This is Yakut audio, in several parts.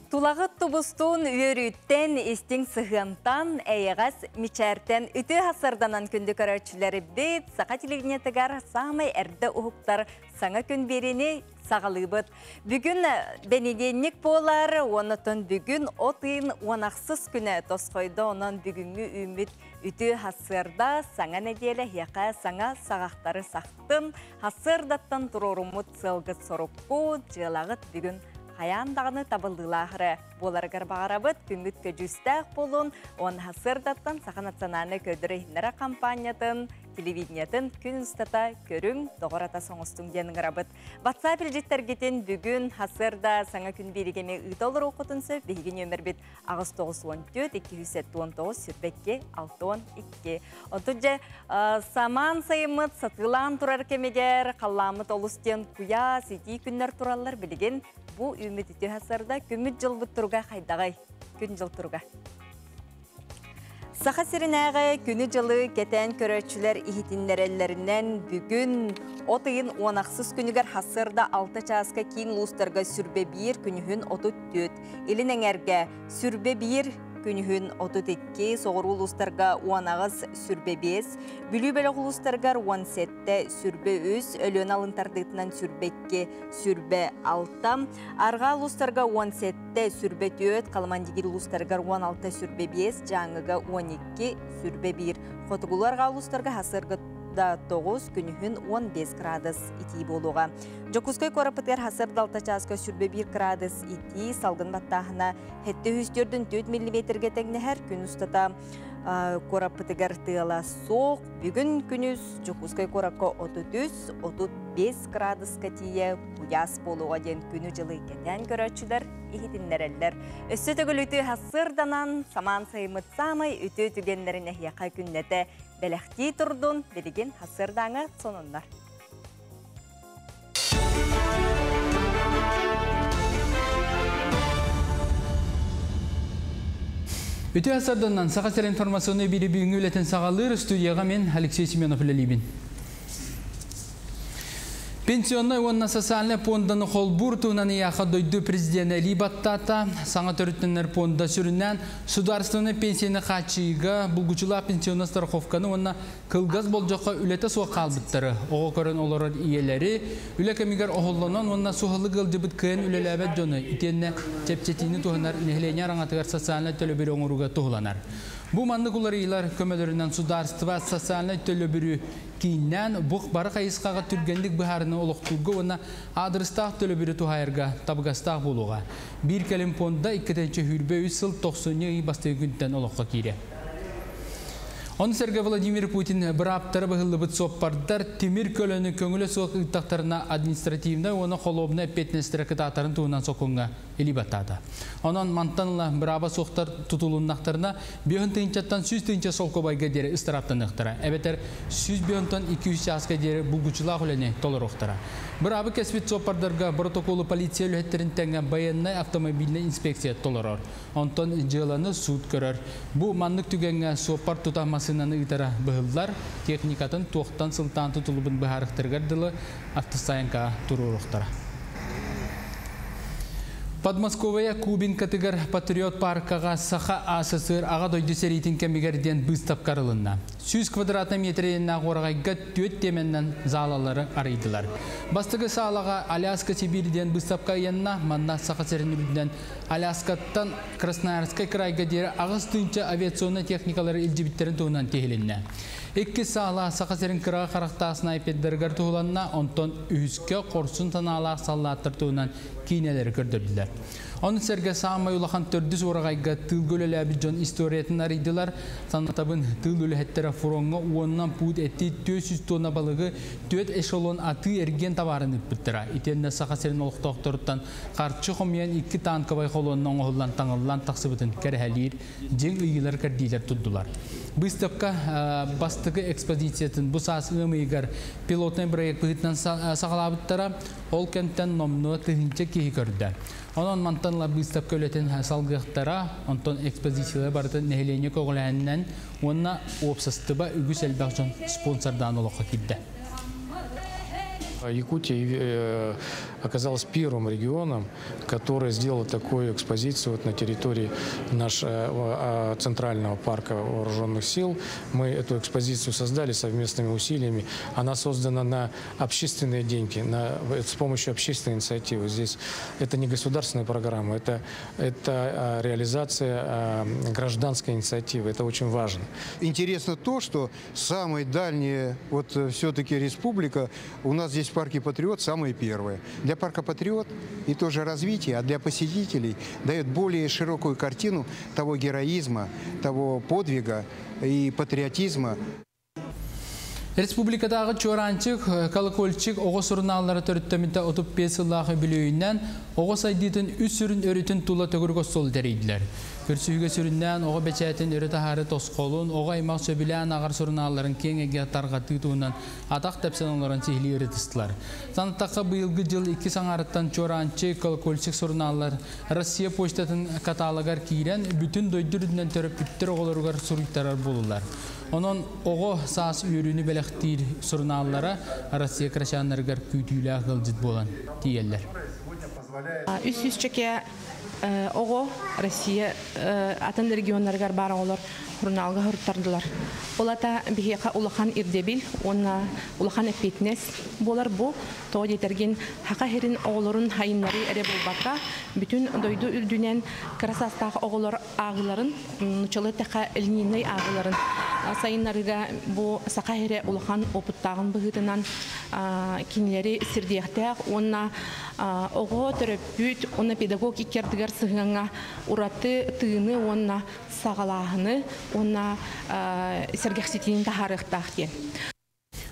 Тулаҕыт тубустуун үөрүүттэн, истиҥ сыһыантан, эйэҕэс мичээртэн үтүө хасарданан күндү көрөөччүлэрбит Саха телевидениетыгар саамай эрдэ уһуктар саҥа күн биэриини саҕалыыбыт. Бүгүн бэнидиэнньик буолар, оннотон бүгүн от ыйын уонахсыс күнэ тосхойдо, онон бүгүҥҥү үүммүт үтүө хасыарда саҥа нэдиэлэ эһиэхэ саҥа саҕахтары сахтын, хасыардаттан туруоруммут сыалгыт сорукку, дьыалаҕыт бүгүн хайаан даҕаны табыллыылаах эрэ буоларыгар баҕарабыт. Күҥҥүт көдьүүстээх буолун. Уонна сырдаттан Саха национальнай көрдөрөр иһиннэрэ компаниятын, телевидениетын күн устата көрүҥ, доҕор атас оҥостуҥ диэн ыҥырабыт. WhatsApp илдьиттэргитин бүгүн хасыарда саҥа күн бииригини ыыта олоруоххутун сөп. Биһиги нүөмэрбит 894 279 22 62. Онтон дьэ самаан сайыммыт сатыылаан турар кэмигэр халлааммыт олус диэн куйаас, итии күннэр тураллар. Билигин бу үүммүт үтүө хасарда күммүт дьылбыт туруга хайдаҕай? Күн дьыл туруга. Саха сиринээҕи күнү-дьылы кэтээн көрөөччүлэр иһитиннэрэллэринэн бүгүн от ыйын 16 күнүгэр хасыарда 6 чааска киин улуустарга сүрбэ биир, күнүһүн 34, илин эҥэргэ сүрбэ биир, күнүһүн 32, соҕуруу улуустарга 18, сүрбэ 5, Бүлүү бөлөх улуустарыгар 17, сүрбэ 3, Өлүөнэ алын тардыытынан сүрбэ 2, сүрбэ 6, арҕаа улуустарга 17, сүрбэ 4, Халымандигир улуустарыгар 16, сүрбэ 5, Дьааҥыга 12, сүрбэ 1, хотугулуу арҕаа улуустарга хасыарга да 9, күнүһүн 15 градус итии буолуоҕа. Дьокуускай куораппытыгар хасыарда 6 чааска сүрбэ 1 градус итии, салгын баттааһына 704 миллиметргэ тэҥнэһэр, күн устата куораппытыгар тыала суох. Бүгүн күнүс Дьокуускай куоракка 33-35 градуска тиийэ куйаас буолуоҕа диэн күнү-дьылы кэтээн көрөөччүлэр иһитиннэрэллэр. Өссө төгүл үтүө сырданан, самаан сайыммыт саамай үтүө түгэннэрин эһиэхэ күннэтэ бэлэхтии турдун, билигин хасырдааҥы сонуннар. Үтүө сарданнан Саха сир информационный бири бүгүҥҥү үлэтин саҕалыыр студияға мен Алексей Семенов үлэлиибин. Пенсионнай уонна социальнай пуонданы холбуур туһунан ыйаахха дойду президенэ илии баттаата. Саҥа төрүттэнэр пуонда сүрүннээн судаарыстыбаннай пенсияны хааччыйыыга, булгучулаах пенсионнай страховканы уонна кылгас болдьоххо үлэтэ суох хаалбыттары, оҕо көрөн олорор ийэлэри, үлэ кэмигэр оһоллонон уонна суһаллык ыалдьыбыт кыайан үлэлээбэт дьону итиэннэ чэпчэтиини туһанар нэһилиэнньэ араҥатыгар социальнай төлөбүрү оҥорууга туһуланар. Бу маннык уларыйыылар көмөлөрүнэн судаарыстыба социальнай төлөбүрү кииннээн бух бары хайысхаҕа түргэнник быһаарыны олохтуурга уонна аадырыстаах төлөбүрү туһаайарга табыгастаах буолуоҕа. Биир кэлим пуонда 2023 сыл тохсунньу ый бастакы күнтэн олоххо киирэ. Ону сэргэ Владимир Путин бырааптара быһыллыбыт суоппардар тимир көлөнү көҥүлэ суох ыыттахтарына административнай уонна холуобунай эппиэтинэстэрэ кытаатарын туһунан сокуоҥҥа илии баттаата. Онон мантан ыла бырааба суохтар тутулуннахтарына биэһин тыһыынчаттан 100 тыһыынча солкуобайга диэри ыстарааптаныахтара, эбэтэр 105-тан 200 чааска диэри булгуччулаах үлэни толоруохтара. Быраабы кэспит суоппардарга протоколу полиция үлэһиттэрин тэҥэ байыаннай автомобильнай инспекция толорор. Онтон дьыаланы суут көрөр. Бу маннык түгэҥҥэ суоппар тута массыынаны ыытара быһыллар, техникатын туохтан сылтаан тутулубун быһаарыахтарыгар дылы автостоянкаҕа туруоруохтара. Подмосковье Кубинкатыгар Патриот паркаҕа Саха АССР Аҕа дойду сэриитин кэмигэр диэн быыстапка арылынна. 100 квадратный метреннээх уораҕайга түөрт тиэмэннэн заалалары арыйдылар. Бастакы саалаҕа Аляска Сибирь диэн быыстапка ыйанна, манна Саха сирин үрдүнэн Аляскаттан Красноярскай крайга диэри 8 тыһыынча авиационнай техникалары илдьибиттэрин туһунан тиһилиннэ. Икки саала Саха сирин кыраҕа харахтаах снайпердарыгар туһуланна, онтон үһүскэ хорсун санаалаах саллааттар туһунан киинэлэри көрдөрдүлэр. Ону сэргэ саамай улахан төрдүс уораҕайга тыылга үлэлээбит дьон историятын арыйдылар. Санатабын, тыыл үлэһиттэрэ фроҥҥа уонунан пуут эти 400 тонна балыгы, түөрт эшелон атыы эргиэн табаарын ыыппыттара. Итиэннэ Саха сирин олохтоохторуттан харчы хомуйан икки танковай колонна оҥоһуллан таҥыллан тахсыбытын кэрэһэлиир дьиҥ ыйыылар кэрдиилэр турдулар. Выставка бастакы экспозициятын бу саас ыам ыйыгар пилотный проект быһыытынан саҕалаабыттара, ол кэмтэн номнуо тыһыынча киһи көрдө. Онон мантан ыла выставка үлэтин салгыахтара, онтон экспозициялар барытын нэһилиэнньэ көҕүлээһининэн уонна уопсастыба үгүс элбэх дьон спонсордаан олоххо киирдэ. Якутия оказалась первым регионом, который сделал такую экспозицию вот на территории нашего Центрального парка вооруженных сил. Мы эту экспозицию создали совместными усилиями. Она создана на общественные деньги, с помощью общественной инициативы. Здесь это не государственная программа, это реализация гражданской инициативы. Это очень важно. Интересно то, что самая дальняя вот все-таки республика, у нас здесь в парке «Патриот» самая первая. Для парка «Патриот» и тоже развитие, а для посетителей дает более широкую картину того героизма, того подвига и патриотизма. Республикатааҕы Чуораанчык, Колокольчик оҕо сурунааллара төрүттэммитэ 35 сыллаах үбүлүөйүнэн оҕо сайдыытын үс сүрүн өрүтүн тула төгүрүк остуол тэрийдилэр. Көрсүһүүгэ сүрүннээн оҕо бэчээтин өрө таһаарыы тосхолун, оҕо аймах сөбүлээн ааҕар сурунаалларын киэҥ эйгэҕэ тарҕатыы туһунан атах тэпсэн олорон сиһилии ырытыстылар. Санаттахха быйылгы дьыл иккис аҥаарыттан Чуораанчык, Колокольчик сурунааллар Россия почтатын каталогар киирэн, бүтүн дойду үрдүнэн төрөппүттэр оҕолоругар суруйтарар буоллулар. Онон оҕо саас үөрүүнү бэлэхтиир сурунааллара Россия кырачааннарыгар күүтүүлээх ыалдьыт буолан тиийэллэр. 300-чэкэ оҕо Россия атын регионнарыгар баар оҕолор сурунаалга суруттардылар. Ол аата биһиэхэ улахан ирдэбил уонна улахан эппиэтинэс буолар бу. Тоҕо диэтэргин Саха сирин оҕолорун сайыннарыы эрэ буолбакка, бүтүн дойду үрдүнэн кыра саастаах оҕолор ааҕыыларын, нууччалыы эттэххэ линейнай ааҕыыларын сайыннарыыга бу Саха сирэ улахан опыттааҕын быһыытынан кинилэри сирдиэхтээх уонна оҕо төрөппүт уонна педагог икки ардыгар сыһыаҥҥа ураты тыыны уонна саҕалааһыны уонна сэргэхситиини таһаарыахтаах диэн.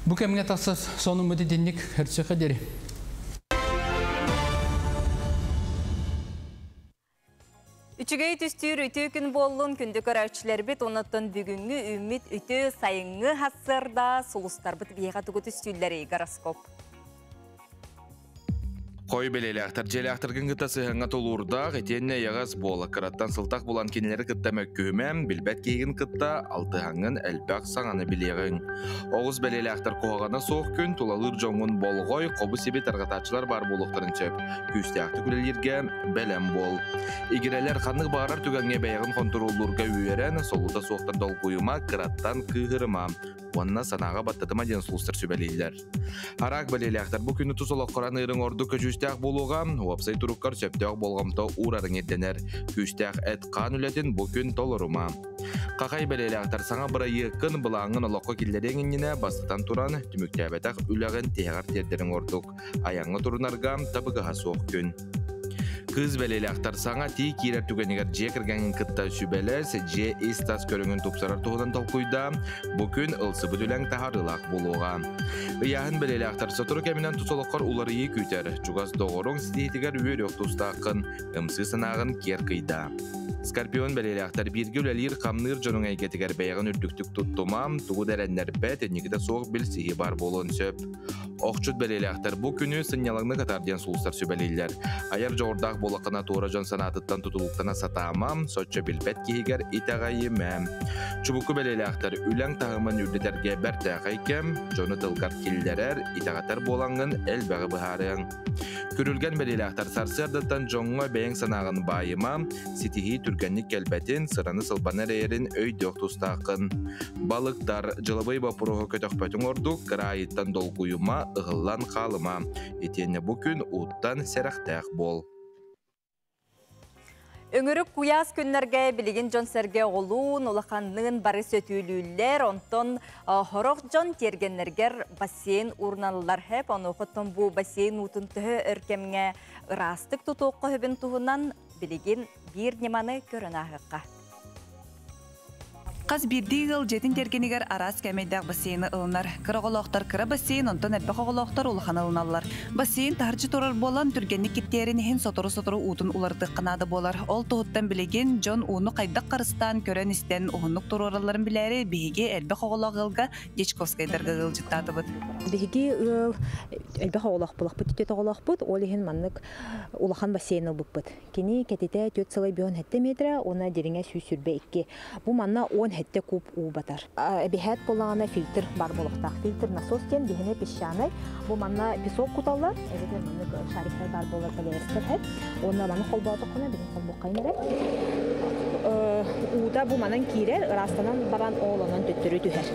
Бу кэмҥэ тахсар сонуммут итинник көрсүөххэ диэри. Үчүгэй түстүүр үтүө күн буоллун күндү көрөөччүлэрбит оннуттан бүгүҥҥү үүммүт үтүө сайыҥҥы сарсыарда сулустарбыт биһиэхэ тугу түстүүллэрий гороскоп. Хой бэлиэлээхтэр дьиэлээхтэргин кытта сыһыаҥҥа тулуурдаах, итиэннэ эйэҕэс буола. Кыраттан сылтах булан кинилэри кытта мөккүһүмэ, билбэт киһигин кытта алтыһаҥҥын элбэх саҥаны билиэҕиҥ. Оҕус бэлиэлээхтэр куһаҕана суох күн тулалыыр дьоҥҥун болҕой, хобу-сиби тарҕатааччылар баар буолуохтарын сөп. Күүстээхтик үлэлииргэ бэлэм буол. Игирэлэр ханнык баҕарар түгэҥҥэ бэйэҕин хонтуруоллуурга үөрэн, солуута суохтан долгуйума, кыраттан кыыһырыма уонна санааҕа баттатыма диэн сулустар сүбэлииллэр. Араак бэлиэлээхтэр бу күнү тус олоххор аныырыҥ ордук көдьүүстээх буолуоҕа, уопсай туруккар сөптөөх болҕомто уурарыҥ ирдэнэр. Күүстээх эт-хаан үлэтин бу күн толорума. Хахай бэлиэлээхтэр саҥа бырайыаккын, былааҥҥын олоххо киллэриэҥ иннинэ бастатан туран, түмүктээбэтэх үлэҕин тиһэҕэр тиэрдэриҥ ордук. Айаҥҥа турунарга табыгаһа суох күн. Кыыс бэлиэлээхтэр саҥа тии киирэр түгэнигэр дьиэ кэргэҥҥин кытта сүбэлэс, дьиэ ис-тас көрүҥүн тупсарар туһунан толкуйдаа. Бу күн ылсыбыт үлэҥ таһаарыылаах буолуоҕа. Ыйааһын бэлиэлээхтэр сотору кэминэн тус олоххор уларыйыы күүтэр. Чугас доҕоруҥ ситиһиитигэр үөрүөх тустааххын, ымсыы санааҕын киэр кыйдаа. Скорпион бэлиэлээхтэр бииргэ үлэлиир-хамныыр дьонуҥ эйгэтигэр бэйэҕин үрдүктүк туттума, тугу да эрэннэрбэт, инникитэ суох билсиһии баар буолуон сөп. Охчут бэлиэлээхтэр бу күнү сынньалаҥнык атаар диэн сулустар сүбэлииллэр. Айар дьоҕурдаах буоллаххына туора дьон санаатыттан тутулуктана сатаама, соччо билбэт киһигэр итэҕэйимэ. Чубуку бэлиэлээхтэр үлэҥ таһымын үрдэтэргэ бэртээхэй кэм, дьону тылгар киллэрэр, итэҕэтэр буолаҥҥын элбэҕи быһаарыаҥ. Күрүлгэн бэлиэлээхтэр сарсыардаттан дьоҥҥо бэйэҥ санааҕын баайыма, ситиһии түргэнник кэлбэтин, сыраны-сылбаны эрэйэрин өйдүөх тустааххын. Балыктар дьылабыай боппуруоһу көтөхпөтүҥ ордук, кыраайыттан долгуйума, ыһыллан хаалыма. Итиэннэ бу күн ууттан сэрэхтээх буол. Өҥүрүк куйаас күннэргэ билигин дьон-сэргэ оҕолуун, улаханныын бары сөтүөлүүллэр, онтон сорох дьон тиэргэннэригэр бассейн ууруналлар хэп, онуоха бу бассейн уутун төһө өр кэмҥэ ыраастык тутуохха сөбүн туһунан билигин биир ньыманы көрөн ааһыахха. Хас биирдии ыал дьиэтин тиэргэнигэр араас кээмэйдээх бассейны ылынар. Кыра оҕолоохтор кыра бассейн, онтон элбэх оҕолоохтор улахан ылыналлар. Бассейн таһырдьа турар буолан, түргэнник киртийэрин иһин сотору-сотору уутун уларытыахха наада буолар. Ол туһуттан билигин дьон ууну хайдах харыстаан, көрөн-истэн уһуннук туруоралларын билээри биһиги элбэх оҕолоох ыалга Дьячковскайдарга ыалдьыттаатыбыт. Биһиги ыал элбэх оҕолоох булахпыт, түөрт оҕолоохпут, ол иһин маннык улахан бассейн ылбыппыт. Кини кэтитэ 4,57 метра, уонна дириҥэ 122. Бу манна 10 7 куб уу батар. Эбиһээт буоллаҕына фильтр бар буолуохтаах. Фильтр насос диэн биһине песчаный. Бу манна песок куталлар, эбэтэр маннык шариктар бар буолар полиэстер хэт. Уонна маны холбоотоххуна билин холбуоххайын эрэ. Уута бу манан киирэр, ыраастанан баран оолонон төттөрү түһэр.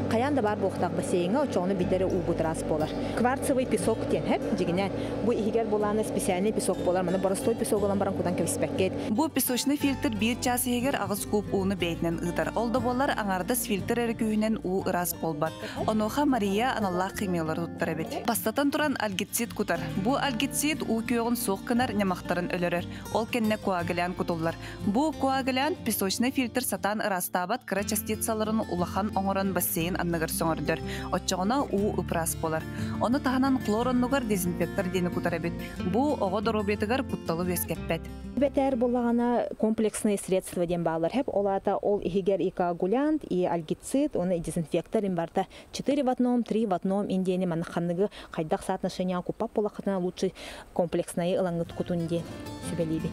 Хайаан да баар буолуохтаах бассейҥа, оччоҕуна биирдэ эрэ уубут ыраас буолар. Кварцевый песок диэн хэп, дьигинэн. Бу иһигэр булааны специальный песок буолар, маны боростой песок ылан баран кутан кэбиспэккит. Бу песочный фильтр биир чаас иһигэр 8 куб ууну бэйэтинэн ыытар. Ол да буоллар аҥаардас фильтр эрэ күүһүнэн уу ыраас буолбат. Онуоха Мария аналлаах химиялары туттар эбит. Бастатан туран альгицид кутар. Бу альгицид уу күөҕүн суох гынар ньамахтарын өлөрөр. Ол кэннэ коагулян кутуллар. Бу коагулян песочный фильтр сатаан ыраастаабат кыра частицаларын улахан оҥорон бассейн анныгар сөҥөрдөр. Оччоҕуна уу ыпыраас буолар. Ону таһынан хлор оннугар дезинфектор диэни кутар эбит. Бу оҕо доруобуйатыгар кутталы үөскэппэт. Бэтээр буоллаҕына комплексные средства диэн баалар хэп. Ол аата ол иһигэр и коагулянт, и альгицид, уонна и дезинфектор им барта 4 в одном, 3 в одном индиэни манна ханныгы хайдах соотношение куппат буоллаххытына лучше комплекснайы ылаҥҥыт кутун диэн сүбэлиибин.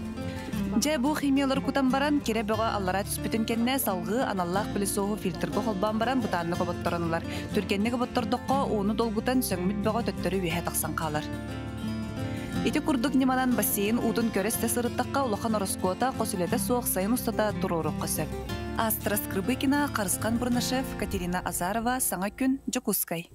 Дьэ, бу химиялары кутан баран, кирэ бөҕө аллара түспүтүн кэннэ салгыы аналлаах пылесоһу фильтргэ холбоон баран бытааннык оботторон ылар. Түргэнник оботтордоххо ууну долгутан сөҥмүт бөҕө төттөрү үөһэ тахсан хаалар. Ити курдук ньыманан бассейн уутун көрө-истэ сырыттахха улахан ороскуота, хос үлэтэ суох сайын устата туруоруохха сөп. Астра Скрыбыкина, Харысхан Бурнашев, Катерина Азарова, Саҥа күн, Дьокуускай.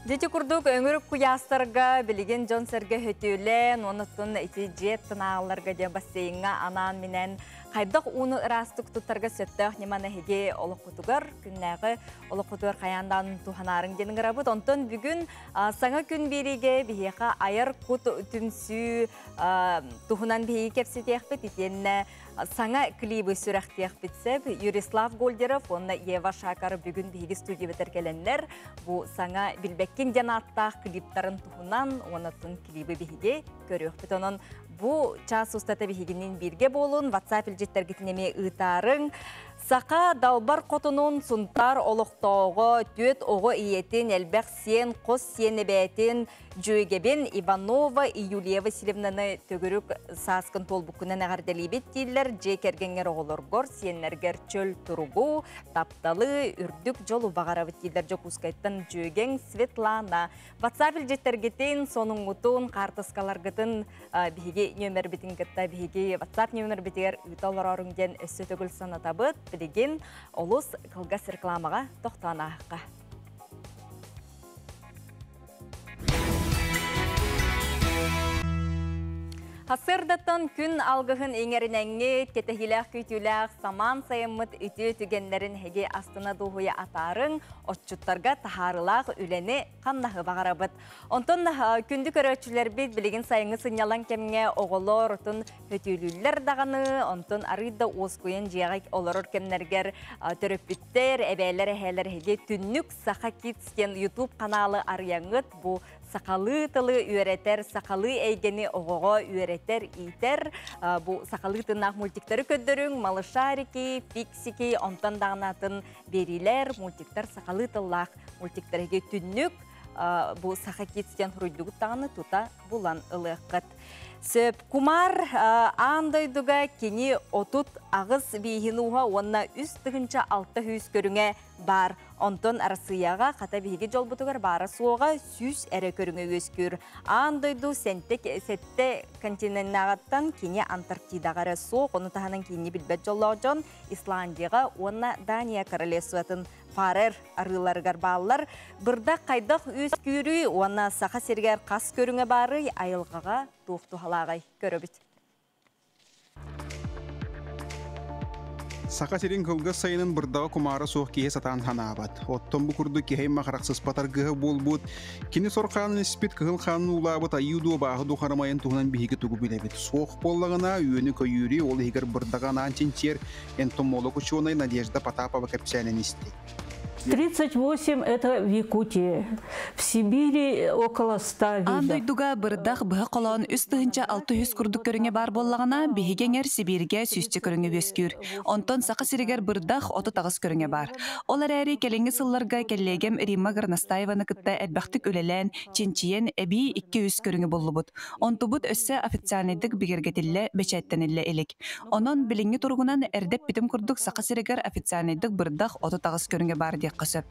Дьити курдук өҥүрүк куйаастарга билигин дьон-сэргэ хөтүөлээн, онуттан ити дьиэ тынаалларга дьэ бассейҥҥа анаан-минээн хайдах ууну ыраастык туттарга сөптөөх ньыманы эһиги олоххутугар, күннээҕи олоххутугар хайаан туһанаарыҥ диэн ыҥырабыт. Онтон бүгүн саҥа күн биэриигэ биһиэхэ айар кут түмсүү туһунан биһиги кэпсэтиэхпит итиэннэ саҥа клибы сүрэхтиэхпит сөп. Юрислав Гольдеров уонна Ева Шакар бүгүн биһиги студиябытыгар кэлэннэр бу саҥа Билбэккин диэн ааттаах клиптарын туһунан уонна тун клибы биһиги көрүөхпүт. Онон бу чаас устата биһигинин бииргэ буолун, WhatsApp илдьиттэргитин эмиэ ыытаарыҥ. Саха далбар хотунун Сунтаар олохтооҕо түөт оҕо ийэтин элбэх сиэн, хос сиэн эбээтин Дьүөгэбин Иванова Юлия Васильевнаны төгүрүк сааскын туолбуккунан эҕэрдэлиибит дииллэр. Дьиэ кэргэҥҥэр, оҕолоргор, сиэннэргэр чөл туругу, тапталы, үрдүк дьолу баҕарабыт дииллэр Дьокуускайтан дьүөгэҥ Светлана. WhatsApp илдьиттэргитин, сонуҥҥутун, хаартыскаларгытын биһиги нүөмэрбитин кытта биһиги WhatsApp нүөмэрбитигэр ыыта олороруҥ диэн өссө төгүл санатабыт. Билигин олус кылгас рекламаҕа тохтоон ааһыкка. Хасырдаттан күн алгыһын иҥэринэҥҥит, кэтэһиилээх күүтүүлээх самаан сайыммыт үтүө түгэннэрин эһиги астына дуоһуйа атаарыҥ, отчуттарга таһаарылаах үлэни хамнаһы баҕарабыт. Онтон күндү көрөөччүлэрбит билигин сайыҥҥы сынньалаҥ кэмҥэ оҕолор отун хөтүүлүүллэр даҕаны, онтон арыый да уоскуйан дьиэҕэ олорор кэмнэргэр төрөппүттэр, эбээлэр, эһээлэр эһиги Түннүк Саха Kids диэн YouTube каналы арыйаҥҥыт бу сахалыы тылы үөрэтэр, сахалыы эйгэни оҕоҕо үөрэтэр, иитэр. Бу сахалыы тыннаах мультиктары көрдөрүҥ, Малышарики, Фиксики, онтон даҕанатын биэриилэр, мультиктар сахалыы тыллаах мультиктар эһиги Түннүк бу Саха Kids диэн суруйдугут даҕаны тута булан ылыаххыт. Сөп кумар аан дойдуга кини 38 бииһин ууһа уонна 3600 көрүҥэ баар. Онтон Арассыыйаҕа хата биһиги дьолбутугар баара суоҕа 100 эрэ көрүҥэ үөскүүр. Аан дойду сэнтэ континеннааҕыттан кини Антарктидаҕа эрэ суох, ону таһынан киинни билбэт дьоллоох дьон Исландияҕа уонна Дания королевствотын Фарер арыыларыгар бааллар. Бырдах хайдах үөскүүрүй уонна Саха сиригэр хас көрүҥэ баарый, айылҕаҕа туох туһалааҕай көрөбүт. Саха сирин кылгас сайынын бырдаҕа кумаара суох киһи сатаан санаабат. Оттон бу курдук киһи аймах арахсыспат аргыһа буолбут, кини сор хаанын испит, кыһыл хаанын уулаабыт айыы дуу бааһы дуу харамайын туһунан биһиги тугу билэбит. Суох буоллаҕына, үөнү-көйүүрү, ол иһигэр бырдаҕа анаан чинчийэр энтомолог учуонай Надежда Потапова кэпсээнин исти. 38 это в Якутии. В Сибири около 100 видов. Аан дойдуга бырдах быһа холоон 3600 курдук көрүҥэ баар буоллаҕына, биһиги эҥэр Сибииргэ сүүсчэ көрүҥэ үөскүүр. Онтон Саха сиригэр бырдах 38 көрүҥэ баар. Ол эрээри кэлиҥҥи сылларга кэллиэгэм Римма Горностаеваны кытта элбэхтик үлэлээн, чинчийэн эбии 2-3 көрүҥү буллубут. Онтубут өссө официальнайдык бигэргэтиллэ, бэчээттэниллэ илик. Онон билиҥҥи туругунан эрдэ эппитим курдук Саха сиригэр официальнайдык бырдах 38 көрүҥэ баар диэххэ сөп.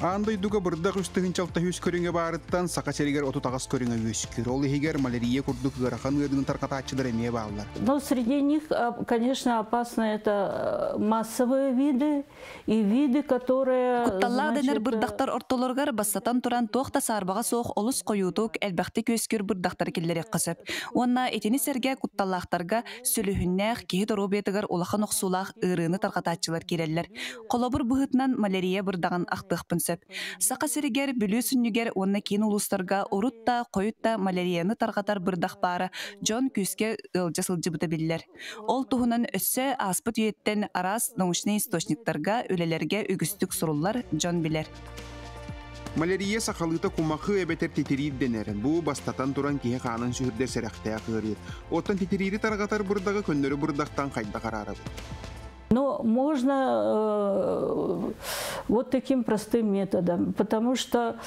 Аан дойдуга бырдах 3600 көрүҥэ баарыттан Саха сиригэр 38 көрүҥэ үөскүүр. Ол иһигэр малярия курдук ыарахан ыарыыны тарҕатааччылар эмиэ бааллар. Но среди них, конечно, опасно это массовые виды и виды, которые... Кутталлаах дэнэр бырдахтар ортолоругар бастатан туран туох да саарбаҕа суох олус хойуутук, элбэхтик үөскүүр бырдахтары киллэриэххэ сөп. Уонна итини сэргэ кутталлаахтарга сүлүһүннээх, киһи доруобуйатыгар улахан охсуулаах ыарыыны тарҕатааччылар киирэллэр. Холобур быһыытынан малярия бырдаҕын ахтыахпын сөп. Саха сиригэр, Бүлүү сүнньүгэр уонна киин улуустарга урут да, хойут да малярияны тарҕатар бырдах баара дьон күүскэ ыалдьа сылдьыбыта биллэр. Ол туһунан өссө ааспыт үйэттэн араас научнай источниктарга, үлэлэргэ үгүстүк суруллар, дьон билэр. Малярия сахалыыта кумахы эбэтэр титириир дэнэр. Бу бастатан туран киһи хаанын сүһүрдэр сэрэхтээх ыарыы. Оттон титириири тарҕатар бырдаҕы көннөрү бырдахтан хайдах араарабыт? Но можно вот таким простым методом, потому что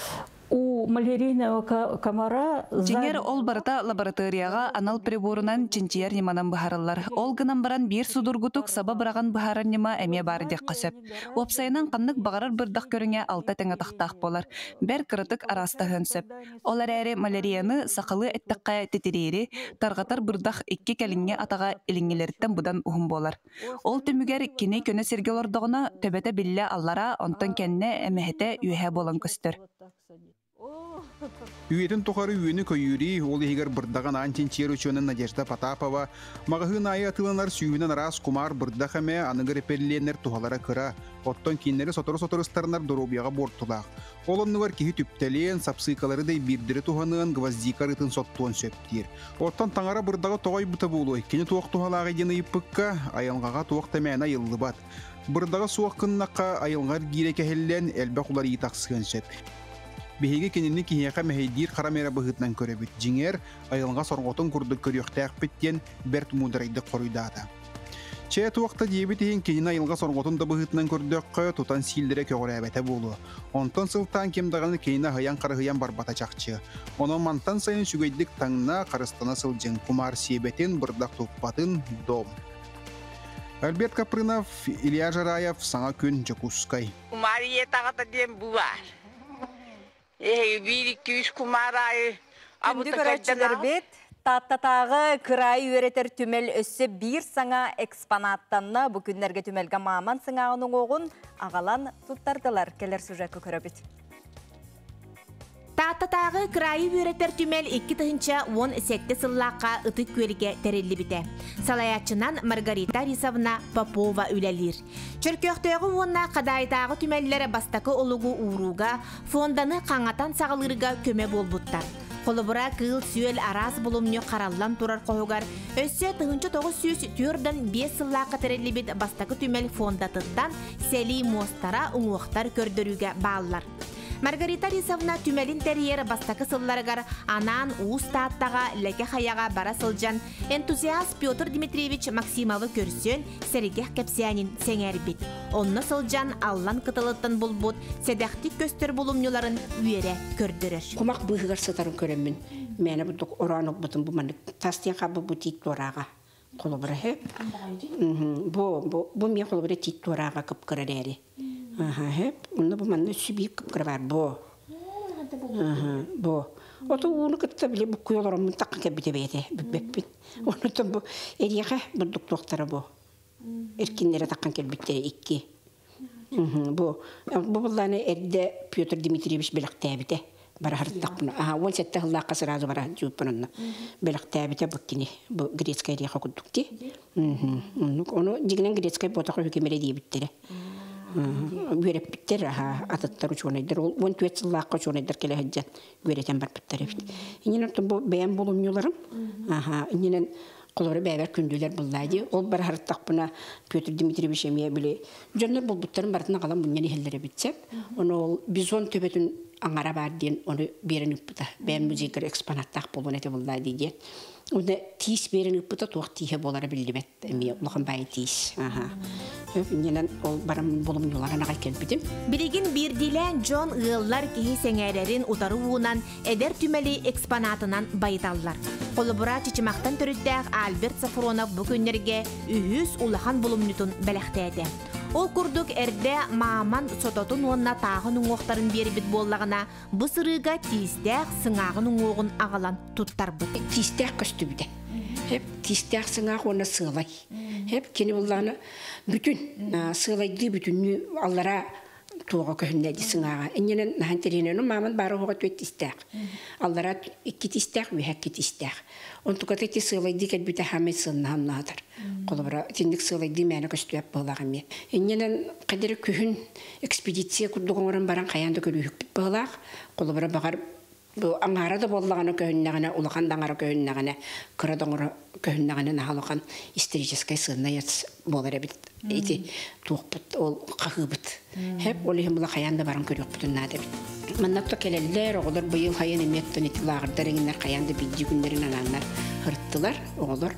у малярийного комара... Дьиҥэр, ол барыта лабораторияҕа анал приборунан чинчийэр ньыманан быһаарыллар. Ол гынан баран биир судургутук саба быраҕан быһаарар ньыма эмиэ баар диэххэ сөп. Уопсайынан ханнык баҕарар бырдах көрүҥэ алта тэҥ атахтаах буолар. Бэр кыратык араастаһыан сөп. Ол эрээри малярияны сахалыы эттэххэ титириири, тарҕатар бырдах икки кэлиҥҥи атаҕа илиҥҥилэриттэн быдан уһун буолар. Ол түмүгэр кини көнө сиргэ олордоҕуна төбөтө биллэ аллараа, онтон кэннэ эмэһэтэ үөһэ буолан көстөр. Үйэтин тухары үөнү-көйүүрү, ол иһигэр бырдаҕын аан чинчийэр учуонай Надежда Потапова маҕаһыын аайы атыыланар сүүһүнэн араас кумаар бырдах эмэ аныгы репелленнэр туһалара кыра, оттон кинилэри сотору-сотору ыстарынар доруобуйаҕа буортулаах. Ол оннугар киһи түптэлиэн, сапсыыкалары да биирдэри туһаныан, гвоздика арыытын соттуон сөп диир. Оттон таҥара бырдаҕы тоҕо айбыта буолуой? Кини туох туһалааҕый диэн ыйыппыкка, айылҕаҕа туох да мээнэ айыллыбат. Бырдаҕа суох гыннахха айылҕа эргиирэ кэһиллэн, элбэх уларыйыы тахсыан сөп. Биһиги кинини киһиэхэ мэһэйдиир хара миэрэ быһыытынан көрөбүт. Дьиҥэр, айылҕа сорҕотун курдук көрүөхтээхпит диэн бэрт муударайдык хоруйдаата. Чэ, туох да диэбит иһин кинини айылҕа сорҕотун да быһыытынан көрдөххө, тутан сииллэрэ көҕүрээбэтэ буолуо. Онтон сылтаан ким даҕаны кинини аһыйан-харыһыйан барбата чахчы. Онон мантан сайын үчүгэйдик таҥна, харыстана сылдьыҥ, кумаар сиэбэтин, бырдах туппатын, дом. Альберт Капрынов, Илья Жараев, Саҥа күн, Дьокуускай. Кумаар ийэ таҕата диэн бу баар. Биир икки үс кумаар аайы Күндү көрөөччүлэрбит, Тааттатааҕы кыраайы үөрэтэр түмэл өссө биир саҥа экспонаттанна. Бу күннэргэ түмэлгэ мааман сыҥааҕын уҥуоҕун аҕалан туттардылар. Кэлэр сюжекка көрөбүт. Тааттатааҕы кыраайы үөрэтэр түмэл 2017 сыллаахха Ытык Күөлгэ тэриллибитэ. Салайааччынан Маргарита Арисовна Попова үлэлиир. Чөркөөхтөөҕү уонна Хадаайытааҕы түмэллэр бастакы олугу уурууга, фонданы хаҥатан саҕалыырга көмө буолбуттар. Холобура, кыыл-сүөл араас булумньу хараллан турар хоһугар өссө 1945 сыллаахха тэриллибит бастакы түмэл фондатыттан сэлии муостара, уҥуохтар көрдөрүүгэ бааллар. Маргарита Рисовна түмэлин тэрийэр бастакы сылларыгар анаан Уус Тааттаҕа, Лэкэ Хайаҕа бара сылдьан энтузиаст Петр Дмитриевич Максимовы көрсөн, сэргэх кэпсээнин сэҥээрбит. Онно сылдьан Аллан кытылыттан булбут сэдэхтик көстөр булумньуларын үөрэ көрдөрөр. Кумах быыһыгар сытарын көрөммүн, мээнэ бурдук ороон ылбытым бу маннык тас диэн хаалбыт бу тиит туорааҕа холобура сөп. Бу бу бу миэ холобура тиит туорааҕа кып-кыра эрээри. Аха сөп. Онно бу манна өссө биир кып-кыра баар бу. Бу. Ото ууну кытта били буккуй олороммун такка кэлбитэ бэйэтэ бүппэппин. Онтон бу эриэхэ бурдук туохтара бу. Эркиннэрэ таккан кэлбиттэрэ икки. Бу бу буллааны эрдэ Петр Дмитриевич бэлэхтээбитэ. Бараһырдахпына. Аха, 17 сыллаахха сразу бараһын жууппун онно. Бэлэхтээбитэ бу кини. Бу грецкай эриэхэ курдук дии. Оннук. Ону дьигинэн грецкай буотах үһү кимэрэ диэбиттэрэ. Үөрэппиттэр, аха, атыттар учуонайдар. Ол 14 сыллаахха учуонайдар кэлэ сылдьан үөрэтэн барбыттар эбит. Иннинэн бу бэйэм булумньуларым. Аха, иннинэн Колору бэбэр күндүлэр буллаа ди. Ол бар харыттахпына Петр Дмитриевич эмиэ били дьоннор булбуттарын барытын аҕалан мунньан иһэллэр эбит сеп. Ону ол бизон төбөтүн аҥара баар диэн ону биэрэн ыппыта. Бэйэм музейгар экспонаттаах буолуон этэ буллаа ди диэн. Уна тиис биэрэн ыппыта туох тииһэ буолара биллибэт. Эмиэ улахан баай тиис. Аха. Иннинэн ол барам булумньуларын аҕай кэлбитим. Билигин биирдиилээн дьон ыаллар киһи сэҥээрэрин утары уунан эдэр түмэли экспонатынан байыталлар. Холобура Чычымахтан төрүттээх Альберт Сафронов бу күннэргэ үһүс улахан булумньутун бэлэхтээтэ. Ол курдук эрдэ мааман сототун уонна тааҕын уҥуохтарын биэрбит буоллаҕына, бу сырыыга тиистээх сыҥааҕын уҥуоҕун аҕалан туттарбыт. Тиистээх көстүбүтэ. Хеп тиистээх сыҥаах уонна сыалай. Хеп кини буллаҕына бүтүн сыалайдыы бүтүннүү аллара туоҕа көһүннэ ди сыҥааҕа. Иннинэн наһан тириэнэн мааман баара оһоҕо түөт тиистээх. Аллара икки тиистээх, үөһэ икки тиистээх. Онтуката ити сыалайдыы кэлбитэ хаамай сыаннаһан наһатар. Холобура итинник сыалайдыы мээнэ көстүбэт быһыылаах эмиэ. Иннинэн кадыры күһүн экспедиция курдук оҥорон баран хайаан да көрүүһүкпүт быһыылаах. Холобура баҕар бу аҥаара да буоллаҕына көһүннэҕинэ, улахан да аҥара көһүннэҕинэ, кыра да оҥоро көһүннэҕинэ наһаа улахан историческай сыаннай буолар эбит. Ити туохпут ол хаһыыбыт. Хеп ол иһин була хайаан да баран көрүөхпүтүн наада эбит. Манна то кэлэллэр, оҕолор быйыл хайан эмиэттэн ити лааҕырдар эҥиннэр хайаан да биирдии күннэрин анааннар ырыттылар оҕолор.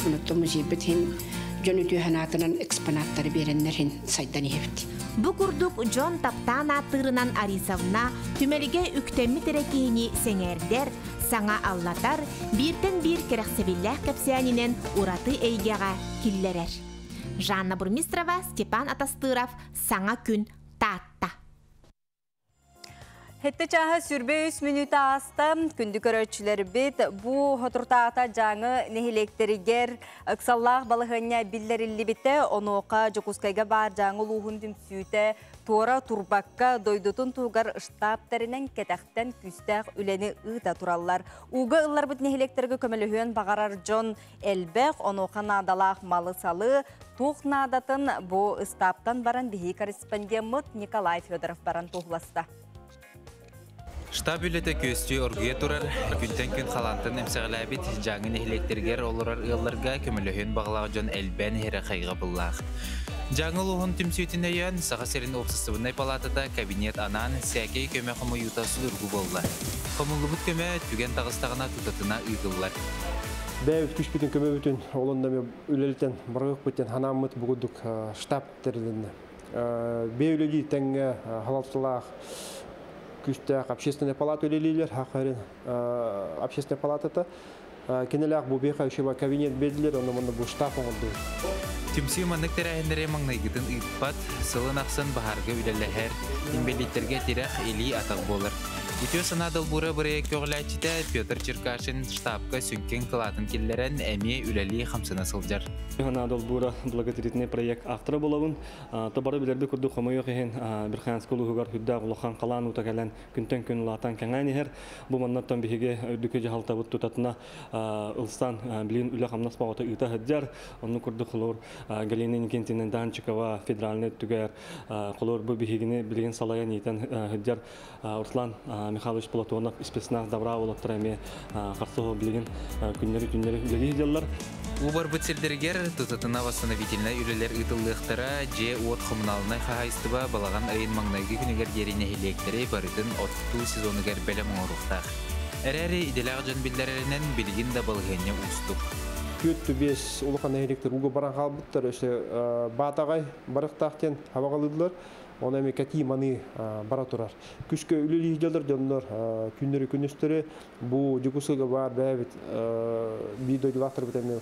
Онуттан музейбит иһин дьон үтүө санаатынан экспонаттары биэрэннэр иһин сайдан иһэбит. Бу курдук дьон таптаан ааттыырынан Арисовна түмэлгэ үктэммит эрэ киһини сэҥээрдэр, саҥа аллатар, бииртэн биир кэрэхсэбиллээх кэпсээнинэн ураты эйгэҕэ киллэрэр. Жанна Бурмистрова, Степан Атастыров, Саҥа күн, Таатта. Хетте чааһа 23 мүнүүтэ ааста. Күндү көрөөччүлэрбит, бу хотуртаата жаңы нэһилиэктеригэр ыксаллаах балаһыанньа биллэриллибитэ. Онуоха Дьокуускайга баар жаңы улууһун түмсүүтэ туора турбакка дойдутун туһугар штаб тэринэн кэтэхтэн күүстээх үлэни ыыта тураллар. Ууга ылларбыт нэһилиэктергэ көмөлөһүөн баҕарар дьон элбэх, онуоха наадалаах малы-салы туох наадатын бу ыстааптан баран биһиги корреспондеммыт Николай Федоров баран туһуласта. Штаб үлэтэ күөстүү оргуйа турар, күнтэн күн халаантан эмсэҕэлээбит Дьааҥы нэһилиэктэригэр олорор ыалларга көмөлөһүөн баҕалаах дьон элбээн иһэрэ хайҕабыллаах. Дьааҥы улууһун түмсүүтүн өйөөн, Саха сирин уопсастыбаннай палаатата кабинет анаан, сээкэй көмө хомуйуута судургу буолла. Хомуллубут көмө түгэн таҕыстаҕына тутатына ыытыллар. Бэйэбит күүспүтүн көмөбүтүн олонно үлэлитэн барыахпыт диэн ханааммыт бу курдук штаб тэрилиннэ. Бэйэ үлэлии тэҥҥэ халалталаах күүстээх общественная палата үлэлиилэр, хахарын общественная палатата кинилээх бу биэхэ үчүгэй кабинет биэрдилэр, онно манна бу штаб оҥордубут. Түмсүү маннык тэрээһиннэри маҥнайгытын ыыппат, сылын ахсын баһаарга үлэлэһэр, инбэлииттэргэ тирэх, илии-атах буолар. Үтүө санаа долбуура бырайыак көҕүлээччитэ Петр Черкашин штабка сүҥкэн кылаатын киллэрэн эмиэ үлэлии хамсана сылдьар. Санаа долбуура благотворительный проект автора буолабын. Тобары билэрби курдук хомойуох иһин Верхоянск улууһугар үрдээх улахан халаан уута кэлэн күнтэн күн улаатан кэҥээн иһэр. Бу маннаттан биһиги үрдүкү дьаһалтабыт тутатына ылсан билигин үлэ-хамнас баҕата ыыта сылдьар. Оннук курдук холобур Галина Иннокентьевна Данчикова федеральнай өттүгэр холобур бу биһигини билигин салайан иитэн сылдьар Руслан Михайлович Платонов спецназ добра олоттор эмиэ харсыһы билигин күннэри-түннэри үлэлии сылдьаллар. Уу барбыт сирдэригэр тутатына восстановительнай үлэлэр ыытыллыахтара, дьиэ-уот хомунаалынай хаһаайыстыба балаҕан ыйын маҥнайгы күнүгэр диэри нэһилиэктэри барытын оттуу сезонугар бэлэм оҥоруохтаах. Эрээри идэлээх дьон биллэрэринэн билигин да балаһыанньа уустук. 4-5 улахан нэһилиэктэр ууга баран хаалбыттар, өссө Баатаҕай барыахтаах диэн хабаҕалыыллар. Оны эми кэтии маны бара турар. Күскө үлэлии дьалар дьоннор күннэри күнүстөрү бу Дьокуускайга баар бэйэбит биир дойдулаахтарбыт эми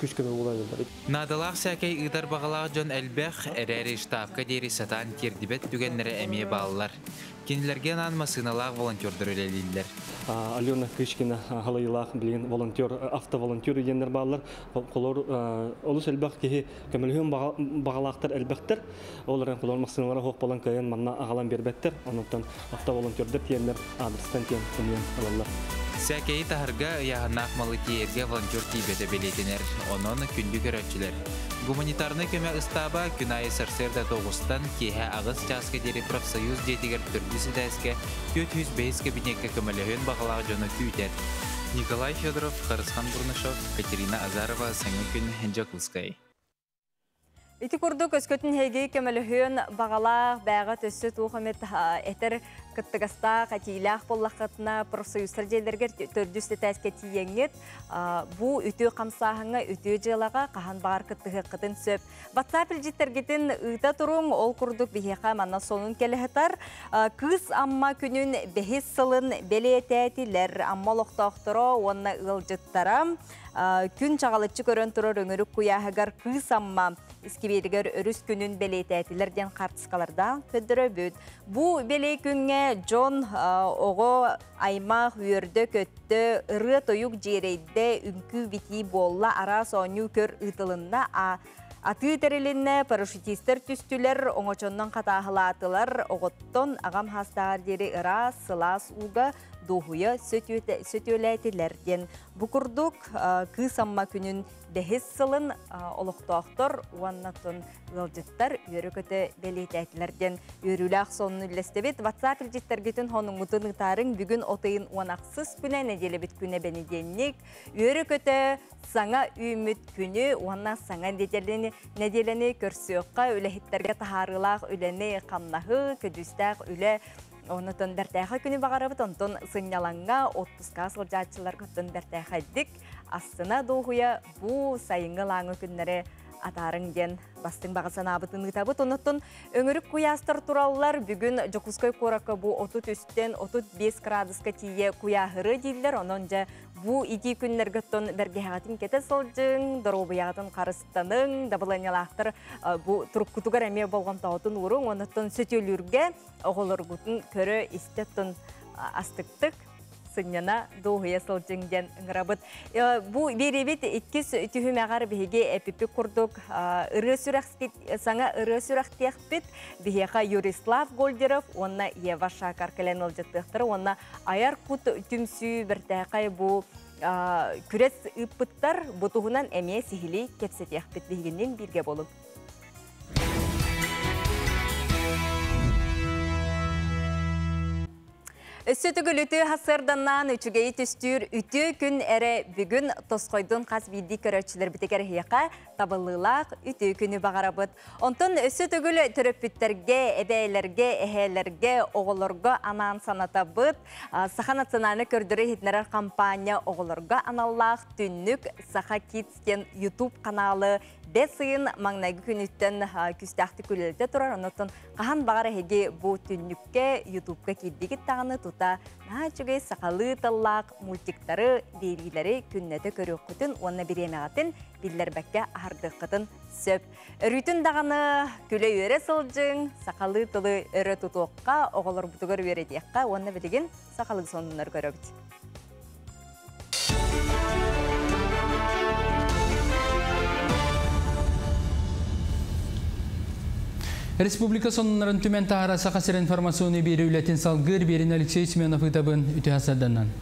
күскөмө буолан. Наадалаах сээкэй ыытар баҕалаах дьон элбэх, эрээри штабка диэри сатаан тиэрдибэт түгэннэрэ эмиэ бааллар. Кинилэргэ анаан массыыналаах волонтердар үлэлииллэр. Алена Кычкина халайылаах билигин волонтер, автоволонтер диэннэр бааллар. Холор олус элбэх киһи көмөлөһүөн баҕалаахтар элбэхтэр. Ол эрэн холор массыыналара суох буолан кыайан манна аҕалан биэрбэттэр. Онон автоволонтердар тиэннэр адрестан тиэн хомуйан ылаллар. Сээкэйи таһарга, ыйааһыннаах малы тиэйэргэ волонтер тиийбэтэ бэлиэтэнэр. Онон күндү көрөөччүлэр, гуманитарнай көмө ыстааба күн аайы сарсыарда тоҕустан киэһэ аҕыс чааска диэри профсоюз дьиэтигэр төрдүс этээскэ 405 кабинекка көмөлөһүөн баҕалаах дьону күүтэр. Николай Федоров, Харысхан Бурнашов, Катерина Азарова, Саҥа күн, Дьокуускай. Ити курдук өскөтүн эһиги көмөлөһүөн баҕалаах, бээҕэ төссө туох эмит этэр кыттыгастаах, этиилээх буоллаххытына, профсоюзтар дьиэлэригэр төрдүс этээскэ тиийэҥҥит, бу үтүө хамсааһыҥҥа, үтүө дьыалаҕа хаһан баҕар кыттыһыаххытын сөп. WhatsApp илдьиттэргитин ыыта туруҥ, ол курдук биһиэхэ манна сонун кэлэ сытар. Кыыс Амма күнүн бэһис сылын бэлиэтээтилэр. Амма олохтоохторо уонна ыалдьыттара күн чаҕылыччы көрөн турар өҥүрүк куйааһыгар Кыыс Амма искибиэригэр өрүс күнүн бэлиэтээтилэр диэн хаартыскалардаан көрдөрөбүт. Бу бэлиэ күҥҥэ дьон, оҕо аймах үөрдэ-көттө, ырыа-тойук дьиэрэйдэ, үҥкүү-битии буолла, араас оонньуу-көр ыытылынна, атыы тэрилиннэ, парашютистар түстүлэр, оҥочоннон хатааһылаатылар, оҕоттон аҕам хаастааҕар диэри ыраас, сылаас ууга дуоһуйа сөтүөлээтилэр диэн. Бу курдук Кыыс Амма күнүн бэһис сылын олохтоохтор уонна тун ыалдьыттар үөрэ-көтө бэлиэтээтилэр диэн үөрүүлээх сонуну үллэстэбит. WhatsApp илдьиттэргитин хонуҥҥутун ыытаарыҥ. Бүгүн от ыйын 16 күнэ, нэдиэлэбит күнэ бэнидиэнньик. Үөрэ-көтө саҥа үүммүт күнү уонна саҥа нэдиэлэни, нэдиэлэни көрсүөххэ, үлэһиттэргэ таһаарыылаах үлэни, хамнаһы, көдьүүстээх үлэ Онутун бэртээхэй күнү баҕарабыт, онтон сынньалаҥҥа, отпуска сылдьааччыларга оттон бэртээхэйдик астына дуоһуйа бу сайыҥҥы лааҥы күннэри атаарыҥ диэн бастыҥ баҕа санаабытын ыытабыт. Онуттан өҥүрүк куйаастар тураллар. Бүгүн Дьокуускай куоракка бу 33-тэн 35 градуска тиийэ куйааһыры дииллэр. Онон дьэ бу итии күннэргэ оттон бэргэһэҕитин кэтэ сылдьыҥ, доруобуйаҕытын харыстаныҥ, дабылыанньалаахтар бу туруккутугар эмиэ болҕомтоҕутун ууруҥ. Онуттан сөтүөлүүргэ оҕолоргутун көрө-истэ оттон астыктык сынньана дуоһуйа сылдьыҥ диэн ыҥырабыт. Бу биэриибит иккис түһүмэҕэр биһиги эпиппит курдук ырыа сүрэх саҥа ырыа сүрэхтиэхпит. Биһиэхэ Юрислав Гольдеров уонна Ева Шакар кэлэн ыалдьыттыахтара уонна айар кут түмсүү бэртээхэй бу күрэс ыыппыттар. Бу туһунан эмиэ сиһилии кэпсэтиэхпит биһигинниин бииргэ буолуҥ. Өссө төгүл үтүө сарсыарданнаан үчүгэйи түстүүр үтүө күн эрэ бүгүн тосхойдун хас биирдии көрөөччүлэрбитигэр эһиэхэ табыллыылаах үтүө күнү баҕарабыт. Онтон өссө төгүл төрөппүттэргэ, эбээлэргэ, эһээлэргэ, оҕолорго анаан санатабыт. Саха национальнай көрдөрөр-иһитиннэрэр хампаанньа оҕолорго аналлаах Түннүк Саха Kids диэн YouTube каналы Бэс ыйын маҥнайгы күнүттэн күүстээхтик үлэлэтэ турар. Оннуттан хаһан баҕар эһиги бу түннүккэ, ютубка киирдигит даҕаны тута наһаа үчүгэй сахалыы тыллаах мультиктары, биэриилэри күннэтэ көрүөххүтүн уонна бириэмэҕитин биллэрбэккэ аһардыаххытын сөп. Өрүүтүн даҕаны күлэ-үөрэ сылдьыҥ, сахалыы тылы өрө тутуохха, оҕолорбутугар үөрэтиэххэ уонна билигин сахалыы сонуннары көрөбүт. Республика сонуннарын түмэн таһара Саха сир информационный биэри үлэтин салгыыр биэрин Алексей Семенов ыытабын үтүө сарданан.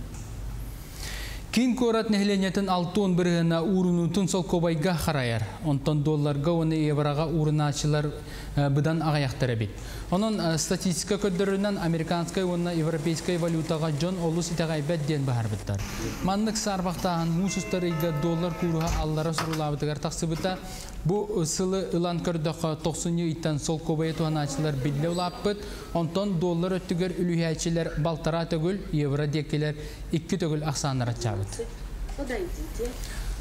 Киин куорат нэһилиэнньэтин 60 бырыһыана уурунуутун солкуобайга харайар. Онтон долларга уонна евроҕа уурунааччылар быдан аҕыйахтар эбит. Онон статистика көрдөрөрүнэн американскай уонна европейскай валютаҕа дьон олус итэҕэйбэт диэн быһаарбыттар. Маннык саарбахтааһын муус устар ыйга доллар кууруһа аллара сурулаабытыгар тахсыбыта. Бу сылы ылан көрдөххө, тохсунньу ыйтан солкуобайы туһанааччылар биллэ улааппыт, онтон доллар өттүгэр үлүһүйээччилэр балтараа төгүл, евро диэкилэр икки төгүл ахсааннара аччаабыт.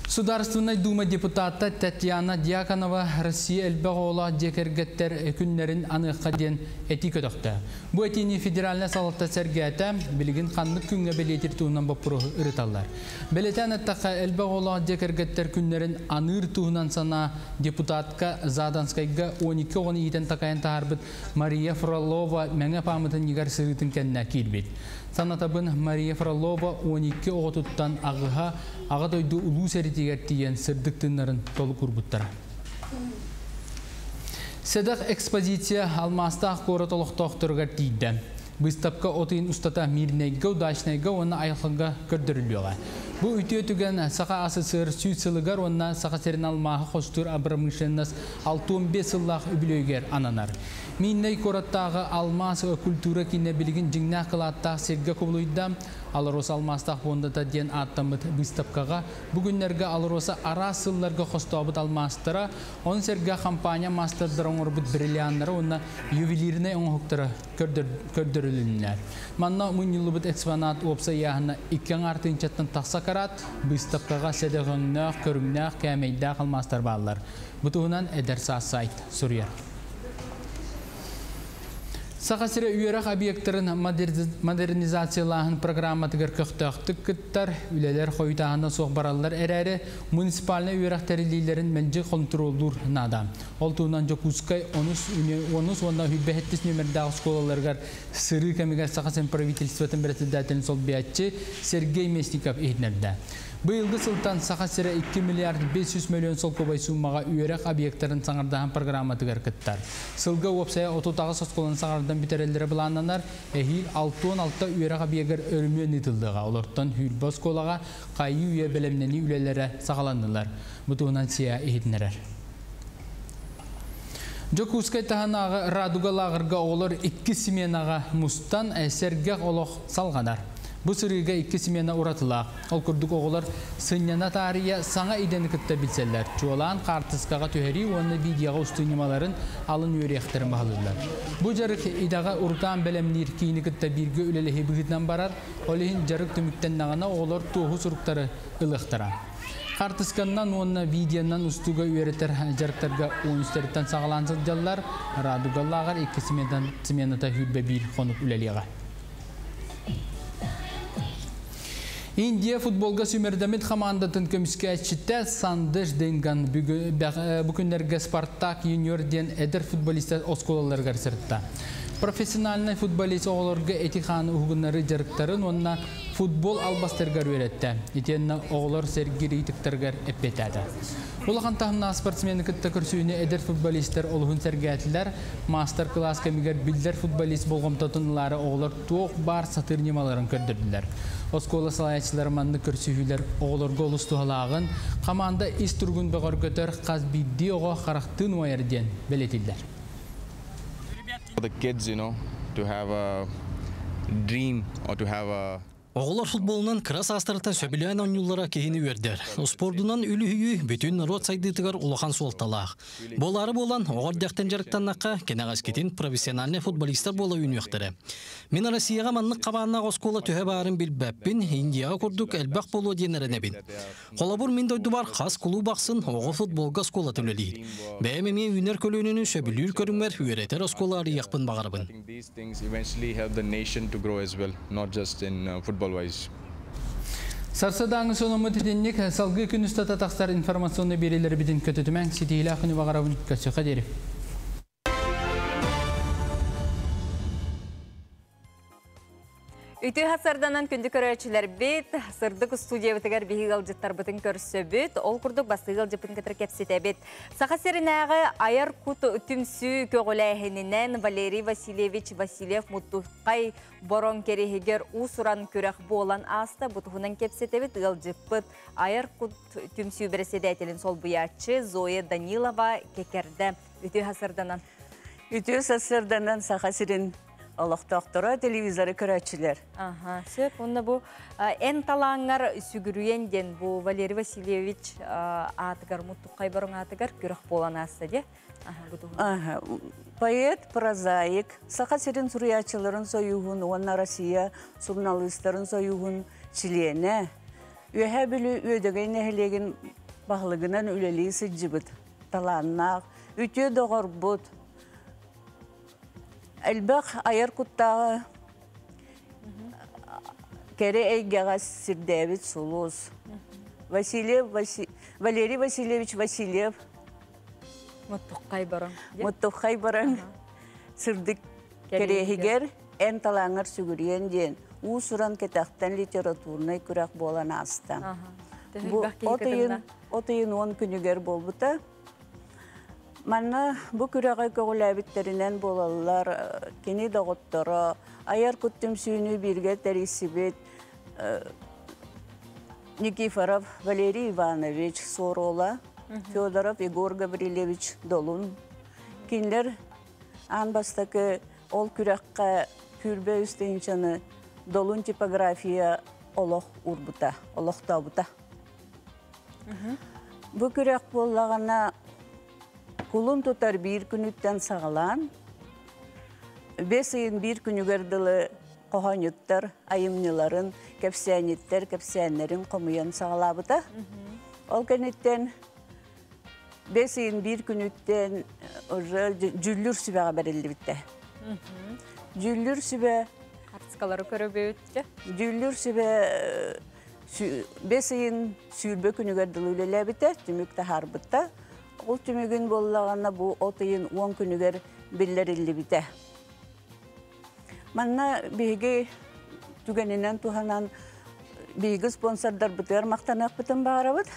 Судаарыстыбаннай Дума депутата Татьяна Дьяконова Россия элбэх оҕолоох дьиэ кэргэттэр күннэрин аныахха диэн этии көтөхтө. Бу этиини федеральнай салалта сэргээтэ, билигин ханнык күҥҥэ бэлиэтиир туһунан боппуруоһу ырыталлар. Бэлиэтээн эттэххэ, элбэх оҕолоох дьиэ кэргэттэр күннэрин аныыр туһунан санаа депутатка Заданскайга 12 оҕону иитэн-такайан таһаарбыт Мария Фролова Мэҥэ пааматынньыгар сырыытын кэннэ киирбит. Санатабын, Мария Фролова 12 оҕотуттан аҕыһа Аҕа дойду улуу сэриитигэр тиийэн сырдык тыыннарын толук уурбуттара. Сэдэх экспозиция алмаастаах куорат олохтоохторугар тиийдэ. Быыстапка от ыйын устата Мирнэйгэ, Удачнайга уонна Айылҕаҥҥа көрдөрүллүөҕэ. Бу үтүө түгэн Саха АССР 100 сылыгар уонна Саха сирин алмааһы хостуур промышленность 65 сыллаах үбүлүөйүгэр ананар. Миирнэй куораттааҕы алмаас культура киинэ билигин дьиҥнээх кылааттаах сиргэ кубулуйда. АЛРОСА алмаастаах пуондата диэн ааттаммыт быыстапкаҕа бу күннэргэ АЛРОСА араас сылларга хостообут алмаастара, ону сэргэ хампаанньа маастардара оҥорбут бриллианнара уонна ювелирнай оҥоһуктара көрдөрүлүннэ. Манна мунньуллубут экспонат уопсай ыйааһына икки аҥаар тыһыынчаттан тахса карат, быыстапкаҕа сэдэх өҥнөөх, көрүҥнээх, кээмэйдээх алмаастар бааллар. Бу туһунан Эдэр саас сайт суруйар. Саха сирэ үөрэх объектарын модернизациялааһын программатыгар көхтөөхтүк кыттар, үлэлэр хойутааһына суох бараллар эрээри, муниципальнай үөрэх тэриллиилэрин мэлдьи хонтуруоллуур наада. Ол туһунан Дьокуускай онус, онус уонна 27 нүөмэрдээх оскуолаларыгар сырыы кэмигэр Саха сирин правительствотын председателин солбуйааччы Сергей Местников иһитиннэрдэ. Быйылгы сылтан Саха сирэ 2 миллиард 500 миллион солкуобай суумаҕа үөрэх объектарын саҥардаһан программатыгар кыттар. Сылга уопсайа 38 оскуоланы саҥардан бүтэрэллэрэ былааннанар, эһиил 66 үөрэх объегар өрөмүөн ыытыллыаҕа. Олортон 20 оскуолаҕа хайыы үйэ бэлэмнэнии үлэлэрэ саҕаланнылар. Бу туһунан СИА иһитиннэрэр. Дьокуускай таһынааҕы Радуга лааҕырга оҕолор икки сменаҕа мустан, сэргэх олох салҕанар. Бу сырыыга икки смена уратылаах. Ол курдук оҕолор сынньана таарыйа саҥа идэни кытта билсэллэр. Чуолаан хаартыскаҕа түһэрии уонна видеоҕа устуу ньымаларын алын үөрүйэхтэрин баһылыыллар. Бу дьарык идэҕэ урутаан бэлэмниир киини кытта бииргэ үлэлэһии быһыытынан барар. Ол иһин дьарык түмүктэннэҕинэ оҕолор туоһу суруктары ылыахтара. Хаартысканнан уонна видеонан устууга үөрэтэр дьарыктарга 13-тэриттэн саҕалаан сылдьаллар. Радуга лааҕыр икки смената 21 хонук үлэлиэҕэ. Индия футболга сүүмэрдэммит хамаандатын көмүскээччитэ Сандеш Денган бу күннэргэ Спартак юниор диэн эдэр футболистар оскуолаларыгар сырытта. Профессиональнай футболист оҕолорго эти-хааны уһугуннарыы дьарыктарын уонна футбол албастарыгар үөрэттэ. Итиэннэ оҕолор сэргиир ыйытыктарыгар эппиэттээтэ. Улахан таһымнаах спортсмены кытта көрсүүнү эдэр футболистар олуһун сэргээтилэр. Маастар-кылаас кэмигэр биллэр футболист болҕомтотун ылаары оҕолор туох баар сатыыр ньымаларын көрдөрдүлэр. Оскуола салайааччылара маннык көрсүһүүлэр оҕолорго олус туһалааҕын, хамаанда ис туругун бөҕөргөтөр хас биирдии оҕо харахтыын уойар диэн бэлиэтииллэр. The kids, you know, to have a dream or to have a Оҕолор футболунан кыра саастарыттан сөбүлээн оонньууллара киһини үөрдэр. Успуордунан үлүһүйүү бүтүн норуот сайдыытыгар улахан суолталаах. Буолаары буолан, оҕо эрдэхтэн дьарыктаннахха, кэнэҕэскитин профессиональнай футболистар буола үүнүөхтэрэ. Мин Россияҕа маннык хабааннаах оскуола төһө баарын билбэппин, Индияҕа курдук элбэх буолуо диэн эрэнэбин. Холобур, мин дойдубар хас кулууп ахсын оҕо футболга оскуолата үлэлиир. Бэйэм эмиэ үүнэр көлүөнэни сөбүлүүр көрүҥмэр үөрэтэр оскуола арыйыахпын баҕарабын. These things eventually help the nation to grow as well, not just in football wise. Сарсыардааҥҥы сонуммут итинник салгыы күн устата тахсар информационнай биэриилэрбитин көтүтүмэҥ, ситиһиилээх күнү баҕарабын, көрсүөххэ диэри. Үтүө сарданан күндү көрөөччүлэрбит, сырдык студиябытыгар биһиги ыалдьыттарбытын көрсөбүт. Ол курдук бастыгы ыалдьыппытын кытары кэпсэтэбит. Саха сиринээҕи айар кут түмсүү көҕүлээһининэн Валерий Васильевич Васильев Муттуххай Бороҥ кэриһигэр уус-уран күрэх буолан ааста. Бу туһунан кэпсэтэбит. Ыалдьыппыт айар кут түмсүү бэрэссэдээтэлин солбуйааччы Зоя Данилова кэкэрдэ. Үтүө сарданан. Үтүө сарсыарданан Саха сирин олохтоохторо телевизоры көрөөччүлэр. Аха, сөп. Онно бу эн талааҥҥар сүгүрүйэн диэн бу Валерий Васильевич аатыгар Муттуккай Бороҥ аатыгар күрэх буолан ааста дии. Аха, поэт, прозаик, Саха сирин суруйааччыларын сойууһун уонна Россия суруналыыстарын сойууһун чилиэнэ, Үөһээ Бүлүү Үөдэгэй нэһилиэгин баһылыгынан үлэлии сылдьыбыт талааннаах, үтүө доҕорбут, элбэх айар куттааҕы кэрэ эйгэҕэ сирдээбит сулус. Васильев Валерий Васильевич Васильев Муттуххай баран. Муттуххай баран сырдык кэриэһигэр эн талааҥҥар сүгүрүйэн диэн уус-уран кэтэхтэн литературнай күрэх буолан ааста. Бу от ыйын от ыйын 10 күнүгэр буолбута. Манна бу күрэҕи көҕүлээбиттэринэн буолаллар кини доҕотторо. Айар кут түмсүүнү бииргэ тэрийсибит Никифоров Валерий Иванович Суоруола, Федоров Егор Гаврильевич Долун. Кинилэр аан бастакы ол күрэххэ Күрбэ үс тыһыынчаны Долун типография олох уурбута, олохтообута. Бу күрэх буоллаҕына кулун тутар биир күнүттэн саҕалаан, бэс ыйын биир күнүгэр дылы хоһоонньуттар айымньыларын, кэпсээнньиттэр кэпсээннэрин хомуйан саҕалаабыта. Ол кэнниттэн бэс ыйын биир күнүттэн уже дьүүллүүр сүбэҕэ бэриллибитэ. Дьүүллүүр сүбэ Хартыскалары көрөбүт. Дьүүллүүр сүбэ бэс ыйын 20 күнүгэр дылы үлэлээбитэ, түмүк таһаарбыта. Ол түмүгүн буоллаҕына бу от ыйын 10 күнүгэр биллэриллибитэ. Манна биһиги түгэнинэн туһанан биһиги спонсордарбытыгар махтаныахпытын баҕарабыт.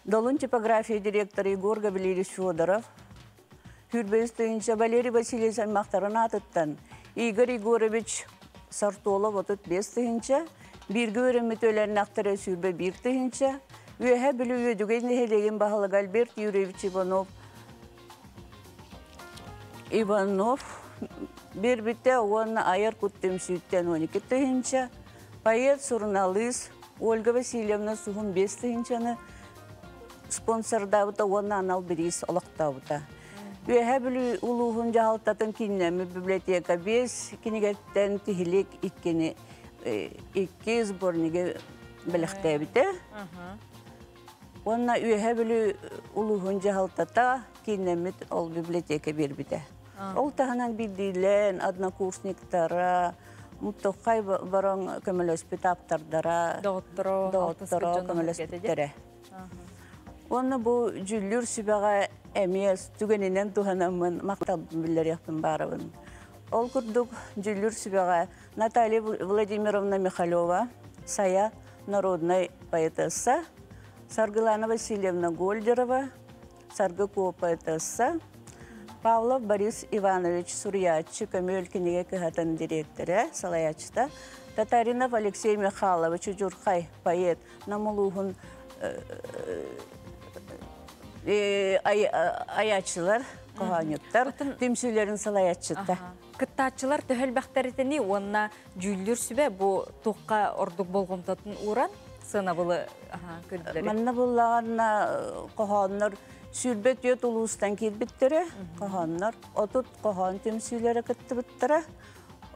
Долун типография директора Егор Гаврильевич Федоров, Хүрбэс тыһыынча Валерий Васильевич аймахтарын аатыттан Игорь Егорович Сартолов 35 тыһыынча, бииргэ үөрэммит үөлэннэхтэрэ 21 тыһыынча, Үөһээ Бүлүү Үөдүгэй нэһилиэгин баһылыга Альберт Юрьевич Иванов Иванов биэрбитэ уонна айар кут түмсүүттэн 12 тыһыынча, поэт, суруналыыс Ольга Васильевна Суһум 5 тыһыынчаны спонсордаабыта уонна анал бириис олохтообута. Үөһээ Бүлүү улууһун дьаһалтатын кииннэммит библиотека биэс кинигэттэн тиһилик иккини икки сборнигы бэлэхтээбитэ. Уонна Үөһээ Бүлүү улууһун дьаһалтата кииннэммит ол библиотека биэрбитэ. Ол таһынан биирдиилээн однокурсниктара, муттуххай баран көмөлөспүт ааптардара, доҕотторо көмөлөспүттэрэ. Уонна бу дьүүллүүр сүбэҕэ эмиэ түгэнинэн туһанаммын махталбын биллэриэхпин баарабын. Ол курдук дьүүллүүр сүбэҕэ Наталья Владимировна Михалева, Сайа народнай поэтесса, Саргылана Васильевна Гольдерова, Саргы Куо поэтесса, Павлов Борис Иванович суруйааччы, көмүөл кинигэ кыһатын дириэктэрэ, салайааччыта, Татаринов Алексей Михайлович Удьурхай поэт, Нам улууһун айааччылар, хоһоонньуттар түмсүүлэрин салайааччыта. Кыттааччылар төһө элбэхтэритини уонна дьүүллүүр сүбэ бу туохха ордук болҕомтотун ууран сыанабылы көрдүлэр. Манна буллаҕына хоһооннор 24 улуустан киирбиттэрэ, хоһооннор 30 хоһоон түмсүүлэрэ кыттыбыттара.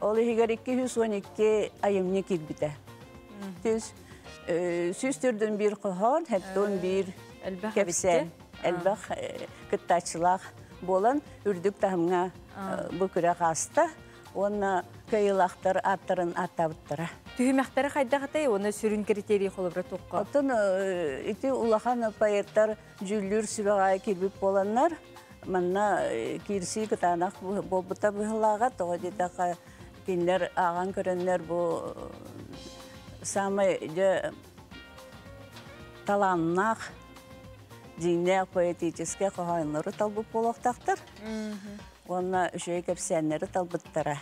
Ол иһигэр 212 айымньы киирбитэ. Түс 141 хоһоон, 71 кэпсээн, элбэх кыттааччылаах буолан үрдүк таһымҥа бу күрэх ааста уонна кыайыылаахтар ааттарын ааттаабыттара. Түһүмэхтэри хайдах этэй уонна сүрүн критерий холобура туохха? Оттон ити улахан поэттар дьүүллүүр сүбэҕэ киирбит буоланнар, манна киирсии кытаанах буолбута быһыылааҕа, тоҕо диэтэххэ кинилэр ааҕан көрөннөр бу самай дьэ талааннаах дьиҥнээх поэтическай хоһооннору талбыт буолуохтаахтар уонна үчүгэй кэпсээннэри талбыттара.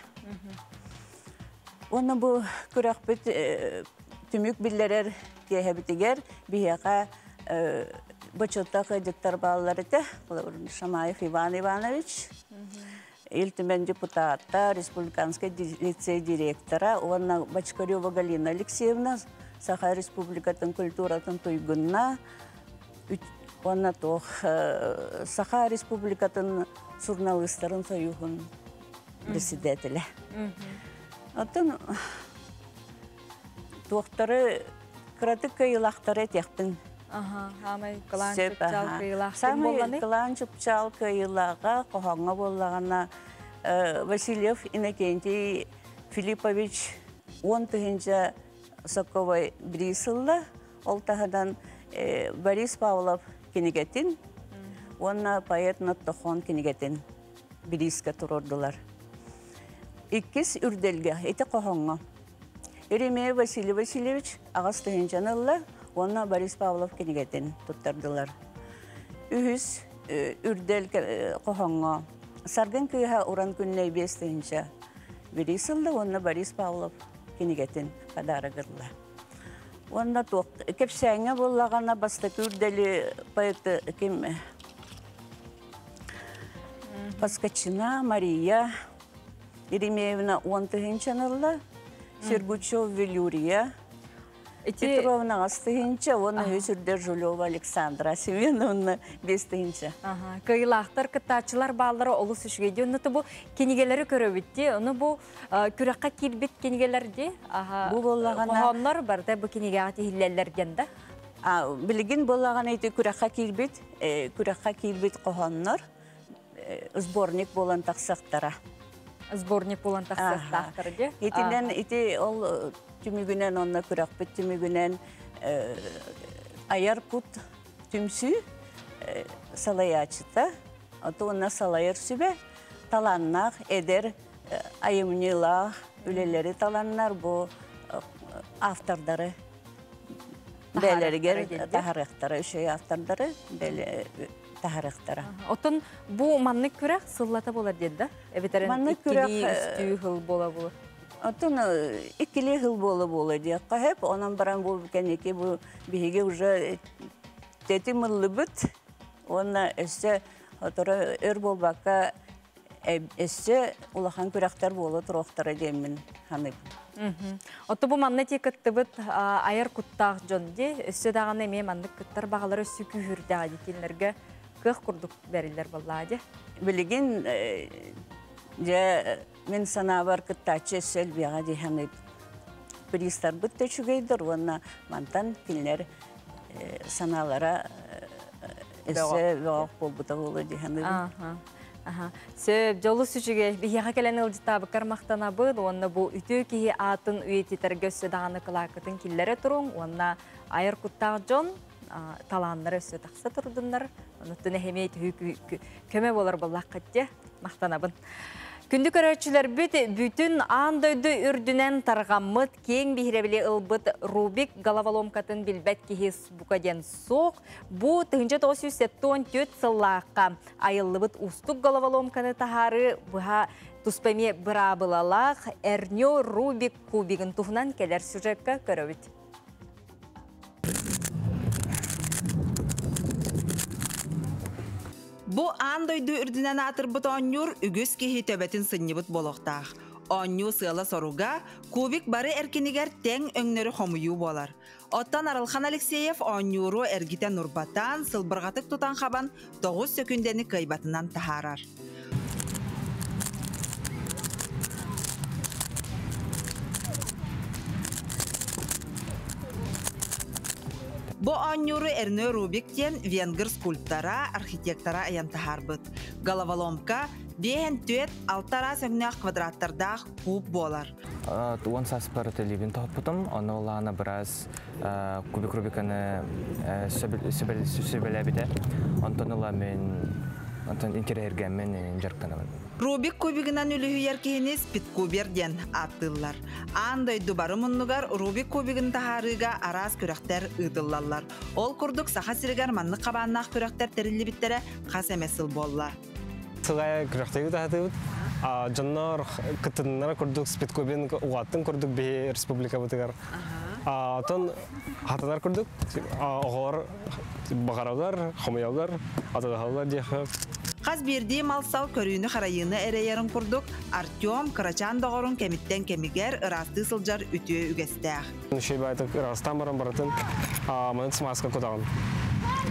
Уонна бу күрэхпит түмүк биллэрэр киэһэбитигэр биһиэхэ бочуоттаах ыалдьыттар бааллар этэ. Шамаев Иван Иванович, Ил Түмэн депутата, Республиканскай лицей директора уонна Бочкарева Галина Алексеевна, Саха Республикатын культуратын туйгунна уонна туох Саха Республикатын суруналыыстарын союһун председателэ. Оттон туохтары кыратык кыайыылаахтары этиэхпин Саамай кылаан чыпчаал кыайыылаах Саамай кылаан чыпчаал кыайыылааҕа хоһооҥҥо буоллаҕына Васильев Иннокентий Филиппович 10 тыһыынча сокковай бириис ылла. Ол таһынан Борис Павлов кинигэтин уонна поэт Ноттохон кинигэтин бириискэ туруордулар. Иккис үрдэлгэ ити хоһооҥҥо Еремеев Василий Васильевич аҕыс тыһыынчаны ылла уонна Борис Павлов кинигэтин туттардылар. Үһүс үрдэл хоһооҥҥо Саргын кыыһа Уран Күннэй 5 тыһыынча. Бириис ылла уонна Борис Павлов кинигэтин подарок ылла. Уонна туох кэпсээҥҥэ буоллаҕына бастакы үрдэли поэт ким Поскачина Мария Еремеевна 10 тыһыынчаны ылла. Сергучев Велюрия Петровна 8 тыһыынча, уонна үс үрдэр Жулева Александра Семеновна 5 тыһыынча. Кыайыылаахтар кыттааччылар бааллара олус үчүгэй. Онно бу кинигэлэри көрөбүт дии. Ону бу күрэххэ киирбит кинигэлэр дии. Бу буоллаҕына Хоһооннор барыта бу кинигэҕэ тиһиллэллэр диэн да. Билигин буоллаҕына ити күрэххэ киирбит хоһооннор сборник буолан тахсахтара. Сборник буолан тахсыахтаахтар дии. Итинэн ити ол түмүгүнэн онно күрэхпит түмүгүнэн айар кут түмсүү салайааччыта, онно салайар сүбэ талааннаах эдэр айымньылаах үлэлэри таланнар бу автордары бээлэригэр таһарыахтара, үчүгэй автордары таһарыахтара. Оттон бу маннык күрэх сыллата болар диэн да? Эбэтэр Маннык күрэх, иккилии, үстүү хыл бола була. Оттон иккилии хыл буола буола диэххэ сөп, онон баран бу кэнники бу биһиги уже тэтим ыллыбыт, уонна өссө оторо өр буолбакка өссө улахан күрэхтэр буола туруохтара диэммин саныыбын. Отто бу манна ти кыттыбыт айар куттаах дьон ди, өссө даҕаны эмиэ маннык кыттар баҕалары өссө күүһүрдэҕэ ди кинилэргэ кыах курдук бэриллэр буоллаа ди. Билигин дьэ мин санаабар кыттааччы өссө элбиэҕэ дии саныыбын. Призтарбыт да үчүгэйдэр уонна мантан кинилэр санаалара өссө бөҕөх буолбута буолуо дии саныыбын. Сөп, дьолу сүчүгэ биһиэхэ кэлэн ыалдьыттаабыккар махтанабыт, уонна бу үтүө киһи аатын үйэтитэргэ өссө даҕаны кылааккытын киллэрэ туруҥ, уонна айар куттаах дьон талааннары өссө тахса турдуннар, онуттан эһэмиэ түһүү көмө болар боллааххыт дии, махтанабын. Күндү көрөөччүлэрбит, бүтүн аан дойду үрдүнэн тарҕаммыт, киэҥ биһирэбили ылбыт Рубик головоломкатын билбэт киһи бука диэн суох. Бу 1974 сыллаахха айыллыбыт уустук головоломканы таһаарыы быһа туспа эмиэ быраабылалаах Эрнё Рубик кубигын туһунан кэлэр сюжекка көрөбүт. Бу аан дойду үрдүнэн аатырбыт оонньуур үгүс киһи төбөтүн сынньыбыт буолуохтаах. Оонньуу сыала соруга, кубик бары эркинигэр тэҥ өҥнөрү хомуйуу буолар. Оттон Арылхан Алексеев оонньууру эргитэн урбатан, сылбырҕатык тутан хабан 9 сөкүндэни кыайбатынан таһаарар. Бу оонньууру Эрнө Рубик диэн венгр скульптора, архитектора айан таһаарбыт. Головоломка 54 араас өҥнөөх квадраттардаах куб буолар. 10 сааспар илиибин тоһуппутум, ону улаана быраас кубик Рубиканы сөбүлээбитэ. Онтон ыла мин онтон интэриэһиргээммин дьарыктанабын. Рубик кубигынан үлүһүйэр киһини спидкубер диэн ааттыыллар. Аан дойду бары муннугар Рубик кубигын таһаарыыга араас күрэхтэр ыытыллаллар. Ол курдук Саха сиригэр маннык хабааннаах күрэхтэр тэриллибиттэрэ хас эмэ сыл буолла. Сылай күрэхтэги таһатыбыт. Дьоннор кыттыннара курдук спидкубинг угаттын курдук биһи республикабытыгар. Отон хатанар курдук оҕолор баҕаралар, хомуйаллар, атылаһаллар диэхэ. Хас биирдии мал-сал көрүүнү харайыыны эрэйэрин курдук, Артем кырачаан доҕорун кэмиттэн кэмигэр ыраастыы сылдьар үтүө үгэстээх. Үчүгэй баҕайытык ыраастаан баран барытын маны смазка кутаҕын.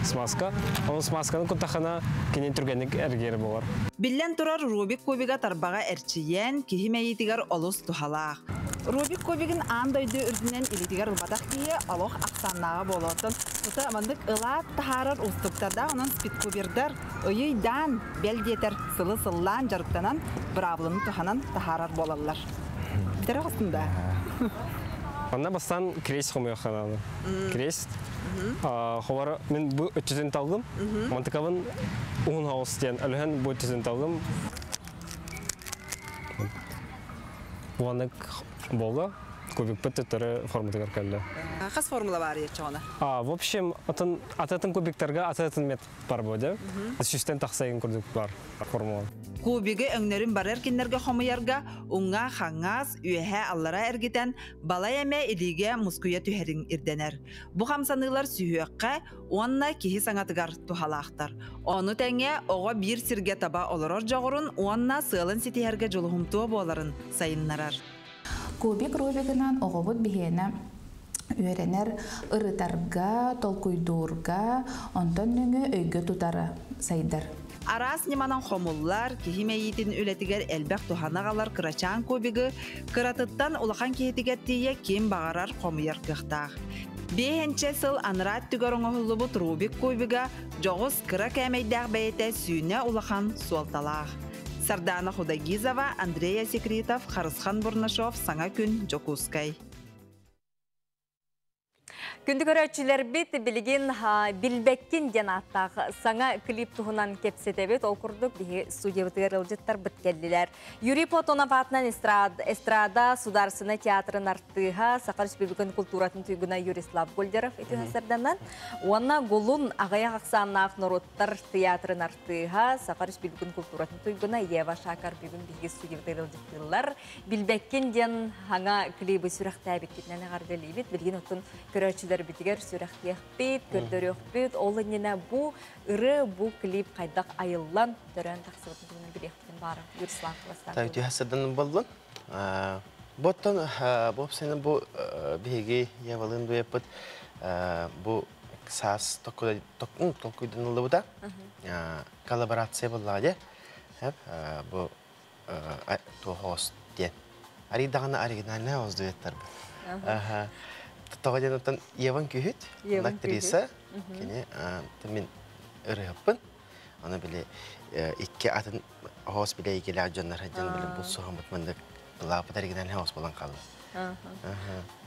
Смазка. Ол смазканы куттахына кини түргэнник эргиэр буолар. Биллэн турар, Рубик кубига тарбаҕа эрчийэн, киһи мэйиитигэр олус туһалаах. Рубик кубигын аан дойду үрдүнэн илиитигэр ылбатах киһи олох ахсааннааҕа буолуоттан тута маннык ылаат таһаарар уустуктардаах, онон спидкубердар ыйыйдаан бэл диэтэр сылы сыллаан дьарыктанан быраабыланы туһанан таһаарар буолаллар. Битере да. Онно бастан крест хомуйаххананы. Крест. Ховар мин бу өттүтүн талдым. Мантыкабын уһун хаус диэн өлөһөн бу өттүтүн талдым. Уаннык болду. Кубикпыт төттөрү форматыгар кэллэ. Хас формула бар еччоҕуна? А, в общем, атын атын кубиктарга атын мет бар бу, Сүүстэн тахсайын курдук бар формула. Кубигы өҥнөрүн барар киннерге хомуярга уҥа хаҥас, үөһэ аллара эргитэн балай эмэ илиигэ мускуйа түһэрин ирдэнэр. Бу хамсаныылар сүһүөххэ уонна киһи саҥатыгар туһалаахтар. Ону тэҥэ оҕо биир сиргэ таба олорор дьоҕурун уонна сыалын ситиһэргэ дьулуһумтуо буоларын сайыннарар. Кубик Рубигынан оҕобут биһиэнэ үөрэнэр ырытарга, толкуйдуурга, онтон нөҥүө өйгө тутара сайдар. Араас ньыманан хомуллар, киһи мэйиитин үлэтигэр элбэх туһаны аҕалар кырачаан кубигы кыратыттан улахан киһитигэр тиийэ ким баҕарар хомуйар кыахтаах. Биэһэнчэ сыл анараа өттүгэр оҥоһуллубут Рубик кубига дьоҕус кыра кээмэйдээх бэйэтэ сүүнэ улахан суолталаах. Сардаана Худагизова, Андрей Асекритов, Харысхан Бурнашов, Саҥа күн, Дьокуускай. Күндү көрөөччүлэрбит билигин Билбэккин диэн ааттаах саҥа клип туһунан кэпсэтэбит. Ол курдук биһи студиябытыгар ыалдьыттарбыт кэллилэр. Юрий Платонов аатынан эстрада Сударственнай театрын артыыһа, Саха Республикатын культуратын туйгуна Юрислав Гольдеров үтүө Уонна Гулун аҕыйах ахсааннаах норуоттар театрын артыыһа, Саха Республикатын культуратын туйгуна Ева Шакар бүгүн биһиги студиябытыгар ыалдьыттыыллар. Билбэккин диэн саҥа клибы сүрэхтээбиккитинэн эҕэрдэлиибит. Билигин оттон көрөөччүлэрбитигэр сүрэхтиэхпит, көрдөрүөхпүт. Ол иннинэ бу ырыа, бу клип хайдах айыллан, төрөөн тахсыбытын туһунан билиэхпитин баара. Юрислав Восток. Так, түһәсәдән боллун. Боттон бу сенин бу биһиги Евалын дуэппыт бу саас толкуйданылыбыта. Коллаборация буллаҕа бу туохоос диэн. Арийдаҕына оригинальный оос дуэттар бу. Тоҕо диэн оттон Еван Күһүт, актриса, кини мин ырыһыппын. Аны били икки атын оос биле игилээх дьоннор дьон били бу суһамыт мындык лаапыт оригинальный оос болан қалды.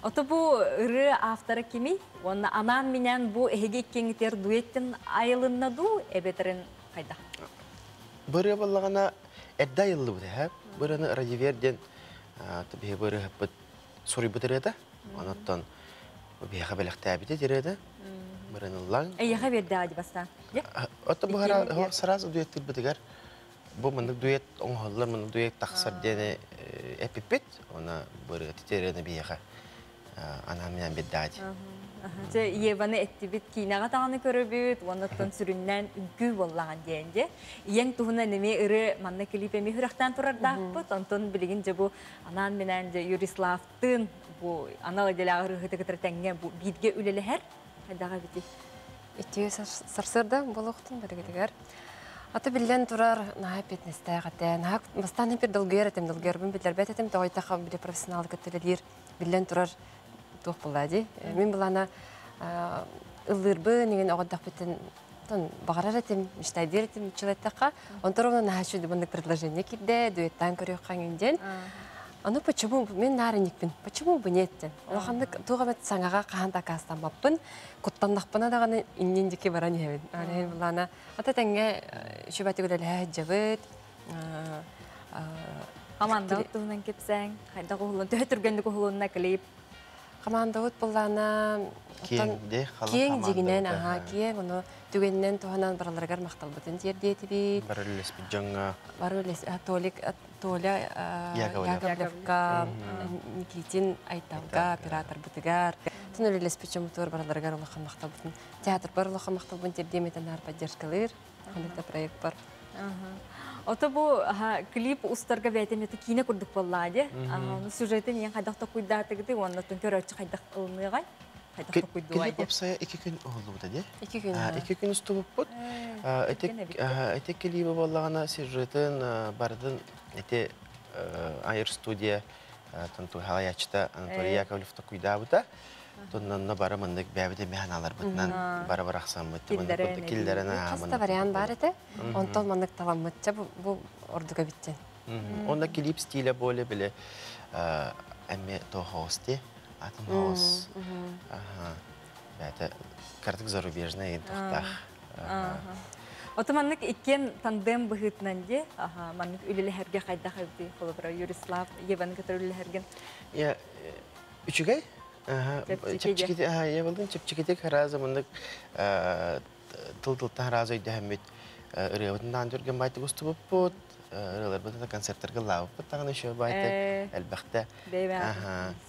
Ото бу ырыа автора кими? Уонна анаан минээн бу эһиги иккиҥитигэр дуэттин айылынна дуу, эбэтерин хайдах? Бу ырыа боллаҕына эрдэ айыллыбыт эһэ. Бу ырыаны Радивер диэн биһи бу ырыаһыппыт суруйбут ырыата. Онуттан биһиэхэ бэлэхтээбитэ ырыата. Бырыныллаң. Эйиэхэ биэрдэ ди бастаан. Оттон бу сразу дуэттирбитигэр бу мындык дуэт оҥоһуллар, мындык дуэт тахсар диэни эпиппит. Оны бу ырыа титерени биһиэхэ анаан минэн биэрдээди. Дьэ, Еваны эттибит киинэҕэ даҕаны көрөбүт, уонна сүрүннээн үҥкүү буоллаҕын диэн дьэ. Ийэҥ туһунан эмиэ ырыа манна клип эмиэ сүрэхтээн турардаахпыт. Онтон билигин дьэ бу анаан минээн дьэ Юриславтыын бу анал идэлээх ырыаһыты кытары тэҥҥэ бу бииргэ үлэлэһэр. Хайдаҕа эбитий? Үтүө сарсыарда буолуохтун барыгытыгар. Аты биллэн турар, наһаа эппиэтинэстээх этэ. Наһаа бастаан бир долгуйар этим, долгуйарбын биллэрбэт этим. Тоҕо били профессионал кытта биллэн турар туох буолла дии. Мин булана ыллыырбын, игин оҕоддохпүтүн тон баҕарар этим, мечтайдыыр этим чылаттахха. Онтон ровно наһаа үчүгэй маннык предложение киирдэ, дуэттаан көрүөххэ диэн. Аны почему мен нарыникпин, почему бы нет диэн. Улаханнык туох эмит саҥаҕа хаһан да акаастаммаппын, куттаннахпына даҕаны иннин диэки баран иһэбин. Аны булана ата тэҥҥэ үчүбэтик үлэлэһэ сылдьабыт. Командабыт туһунан кэпсээҥ, хайдах уһулун, төһө түргэнник уһулунна клип? Командабыт буллаана киэҥ дьигинэн, аха, киэҥ, ону түгэнинэн туһанан бараларыгар махталбытын тиэрдиэтибит. Бары үлэспит дьоҥҥо. Бары үлэс Толик Толя Яковлевка, Никитин Айталга, операторбытыгар. Тун үлэлэспит дьоммутугар бараларыгар улахан махталбытын, театр бар улахан махталбын тиэрдиэм этэн поддержкалыыр. Ханнык да проект бар. Ото бу клип устарга бэйтэн это киинэ курдук буоллаа дии. Оны сюжетин ең хайдах токуйдаатыгыты, оннотун көрөөччү хайдах ылыныгай? Хайдах токуйдугай Клип опсая 2 күн уһуллубута дии. 2 күн. 2 күн устубуппут. Эти клибы боллагана сюжетин бардын эти айыр студия танту халаячта Анатолий Яковлев токуйдаабыта. Тоннонно бары мындык бэбите механалар бытынан бары барахсаммыт. Киллерен Хаста вариант бар этэ. Онтон маннык таламмытча бу ордуга биттен. Онда клип стиля более биле эмме то хости, атын хос. Ага. Бәте картык зарубежный тохтах. Ото маннык иккен тандем быһыытынан ди, аха, маннык үлэлэһэргэ хайдах эбити, холобура, Юрислав, Еваны кытары үлэлэһэрген. Я Үчүгэй. Чэпчэкити, Евалыын чэпчэкитик харазы мындык тыл-тылтан харазы өйдөһөммүт ырыабытын даан түргэн байтык устубуппут, ырыаларбытын да концерттарга лаабыппыт даҕаны үшө байтык элбэхтэ.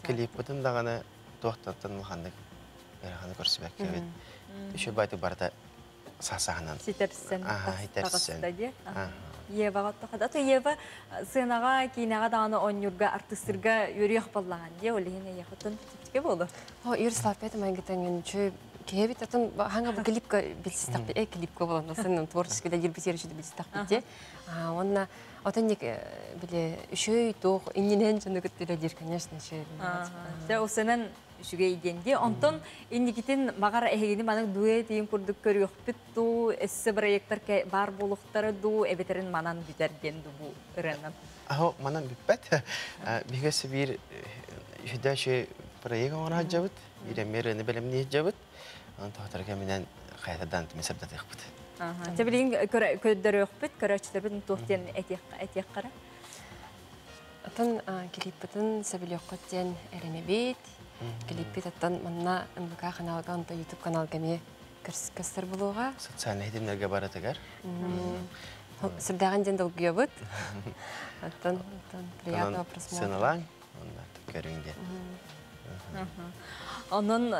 Клиппытын даҕаны туохтан улаханнык ыараханы көрсүбэккэбит. Үшө байтык барыта сасаһынан. Ситерсен. Ситерсен. Еваҕа тохада. Ато Ева сыанаҕа, киинэҕэ даҕаны оонньуурга, артыыстырга үөрүйэх буоллаҕын дии, ол иһин эйиэхэтин чэпчэки буолуо. О, Юрислав майгытаҥын үчү киһи атын хаҥа бу клипка билсистахпит, клипка болан, сын творческий да дирбитер үчү билсистахпит де. Онна отон ник биле үчүй туох иннинен жаны көттүлэ дир, конечно, үчүй. Дьэ, ол сенен үчүгэй диэн дии. Онтон инникитин маҕар эһигини манык дуэт иин курдук көрүөхпүт дуу, эссе проекттар бар буолуохтара дуу, эбэтерин манан бүтэр диэн дуу бу ырыанан. Аһо манан бүппэт. Биһиги биир үһүдэ проект оҥоро сылдьабыт. Биир эмиэ ырыаны бэлэмнии сылдьабыт. Онон тоһоторго кэминэн хайатадан түмэ сырдатыахпыт. Чэ билигин көрдөрүөхпүт, көрөөччүлэрбит туох диэн этиэххара. Атын клиппытын сөбүлүөххүт диэн эрэнэбит. Клиппит аттан манна НВК каналга, онто YouTube каналга эмиэ көстөр булуоҕа. Социальный хитимнерге баратыгар. Сүрдээҕин диэн долгуйабыт. Аттан приятного просмотра. Сыаналаан, онно көрүҥ диэн. Онон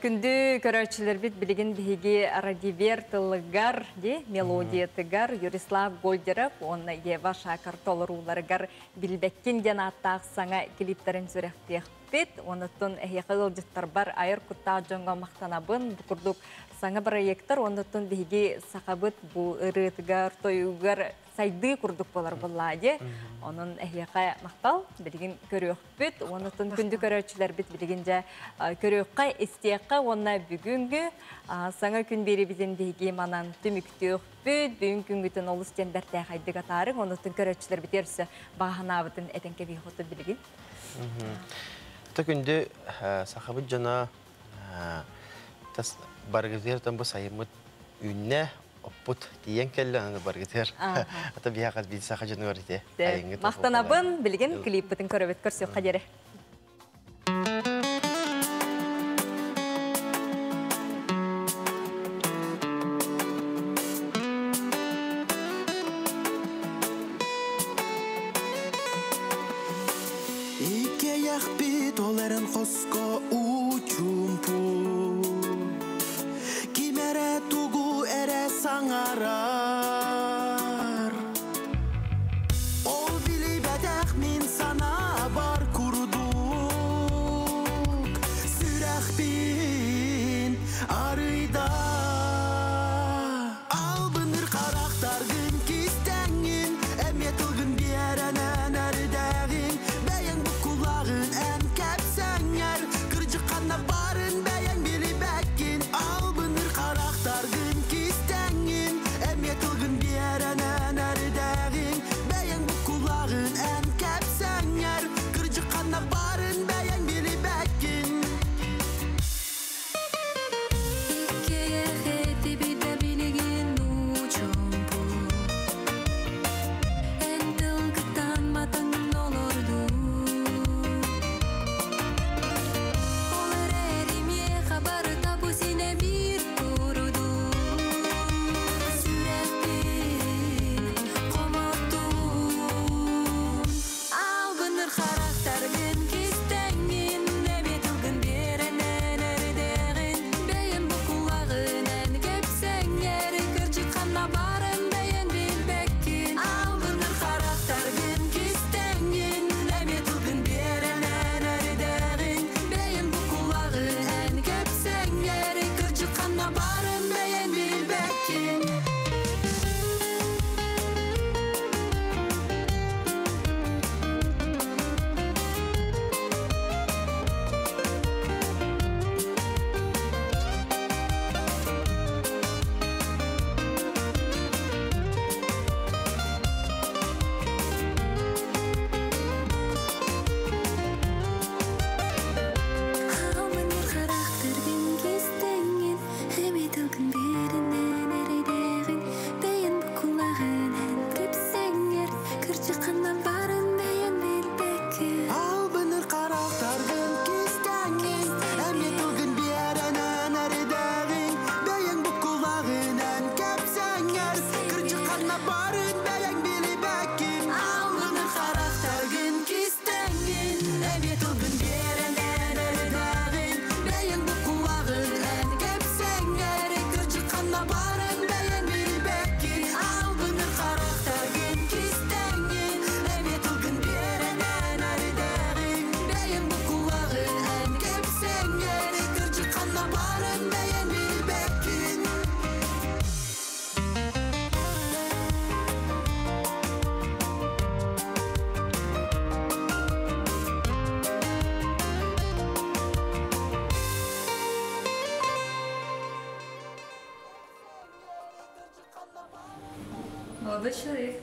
күндү көрөөччүлэрбит билигин биһиги Радивер тылыгар, ди, мелодиятыгар Юрислав Гольдеров уонна Ева Шакар толорууларыгар Билбэккин диэн ааттаах саҥа клиптэрин сүрэхтиэхпит. Онуттан эһиэхэ ыалдьыттарбар айар куттаах дьоҥҥо махтанабын. Бу курдук саҥа проекттар онуттан биһиги сахабыт бу ырыатыгар, тойугар сайдыы курдук болар буоллаа дии. Онон эһиэхэ махтал, билигин көрүөхпүт. Онуттан күндү көрөөччүлэрбит билигин дьэ көрүөххэ, истиэххэ уонна бүгүҥҥү саҥа күн биэрибитин биһиги манан түмүктүөхпүт. Бүгүн күнгүтүн олус диэн бэртээхэйдик атаарыҥ. Онуттан көрөөччүлэрбит өрсө бааһанаабытын этэн кэбиэххит билигин. Та күндү сахабыт дьоно тас баргытыартан бу сайыммыт үүннэ оппут тиийэн кэллэ аны баргытыар. Ата биһиэхэ биир саха дьонугар ити. Махтанабын билигин клиппытын көрөбүт көрсүөххэ диэри. Иккиэйэхпит ол эрэн хоско уу-чуумпу Ким эрэ тугу эрэ саҥарар Ол билибэтэх мин санаабар курдук Сүрэхпин арыйда Албынныр харахтаргын кистэҥҥин Эмиэ тылгын биэрэнэн эрдээҕиҥ Бэйэҥ буккулааҕын эн кэпсэҥҥэр Кырдьык ханна баарын бэйэҥ билибэккин Албынныр харахтаргын кистэҥҥин Эмиэ тылгын Молодой человек.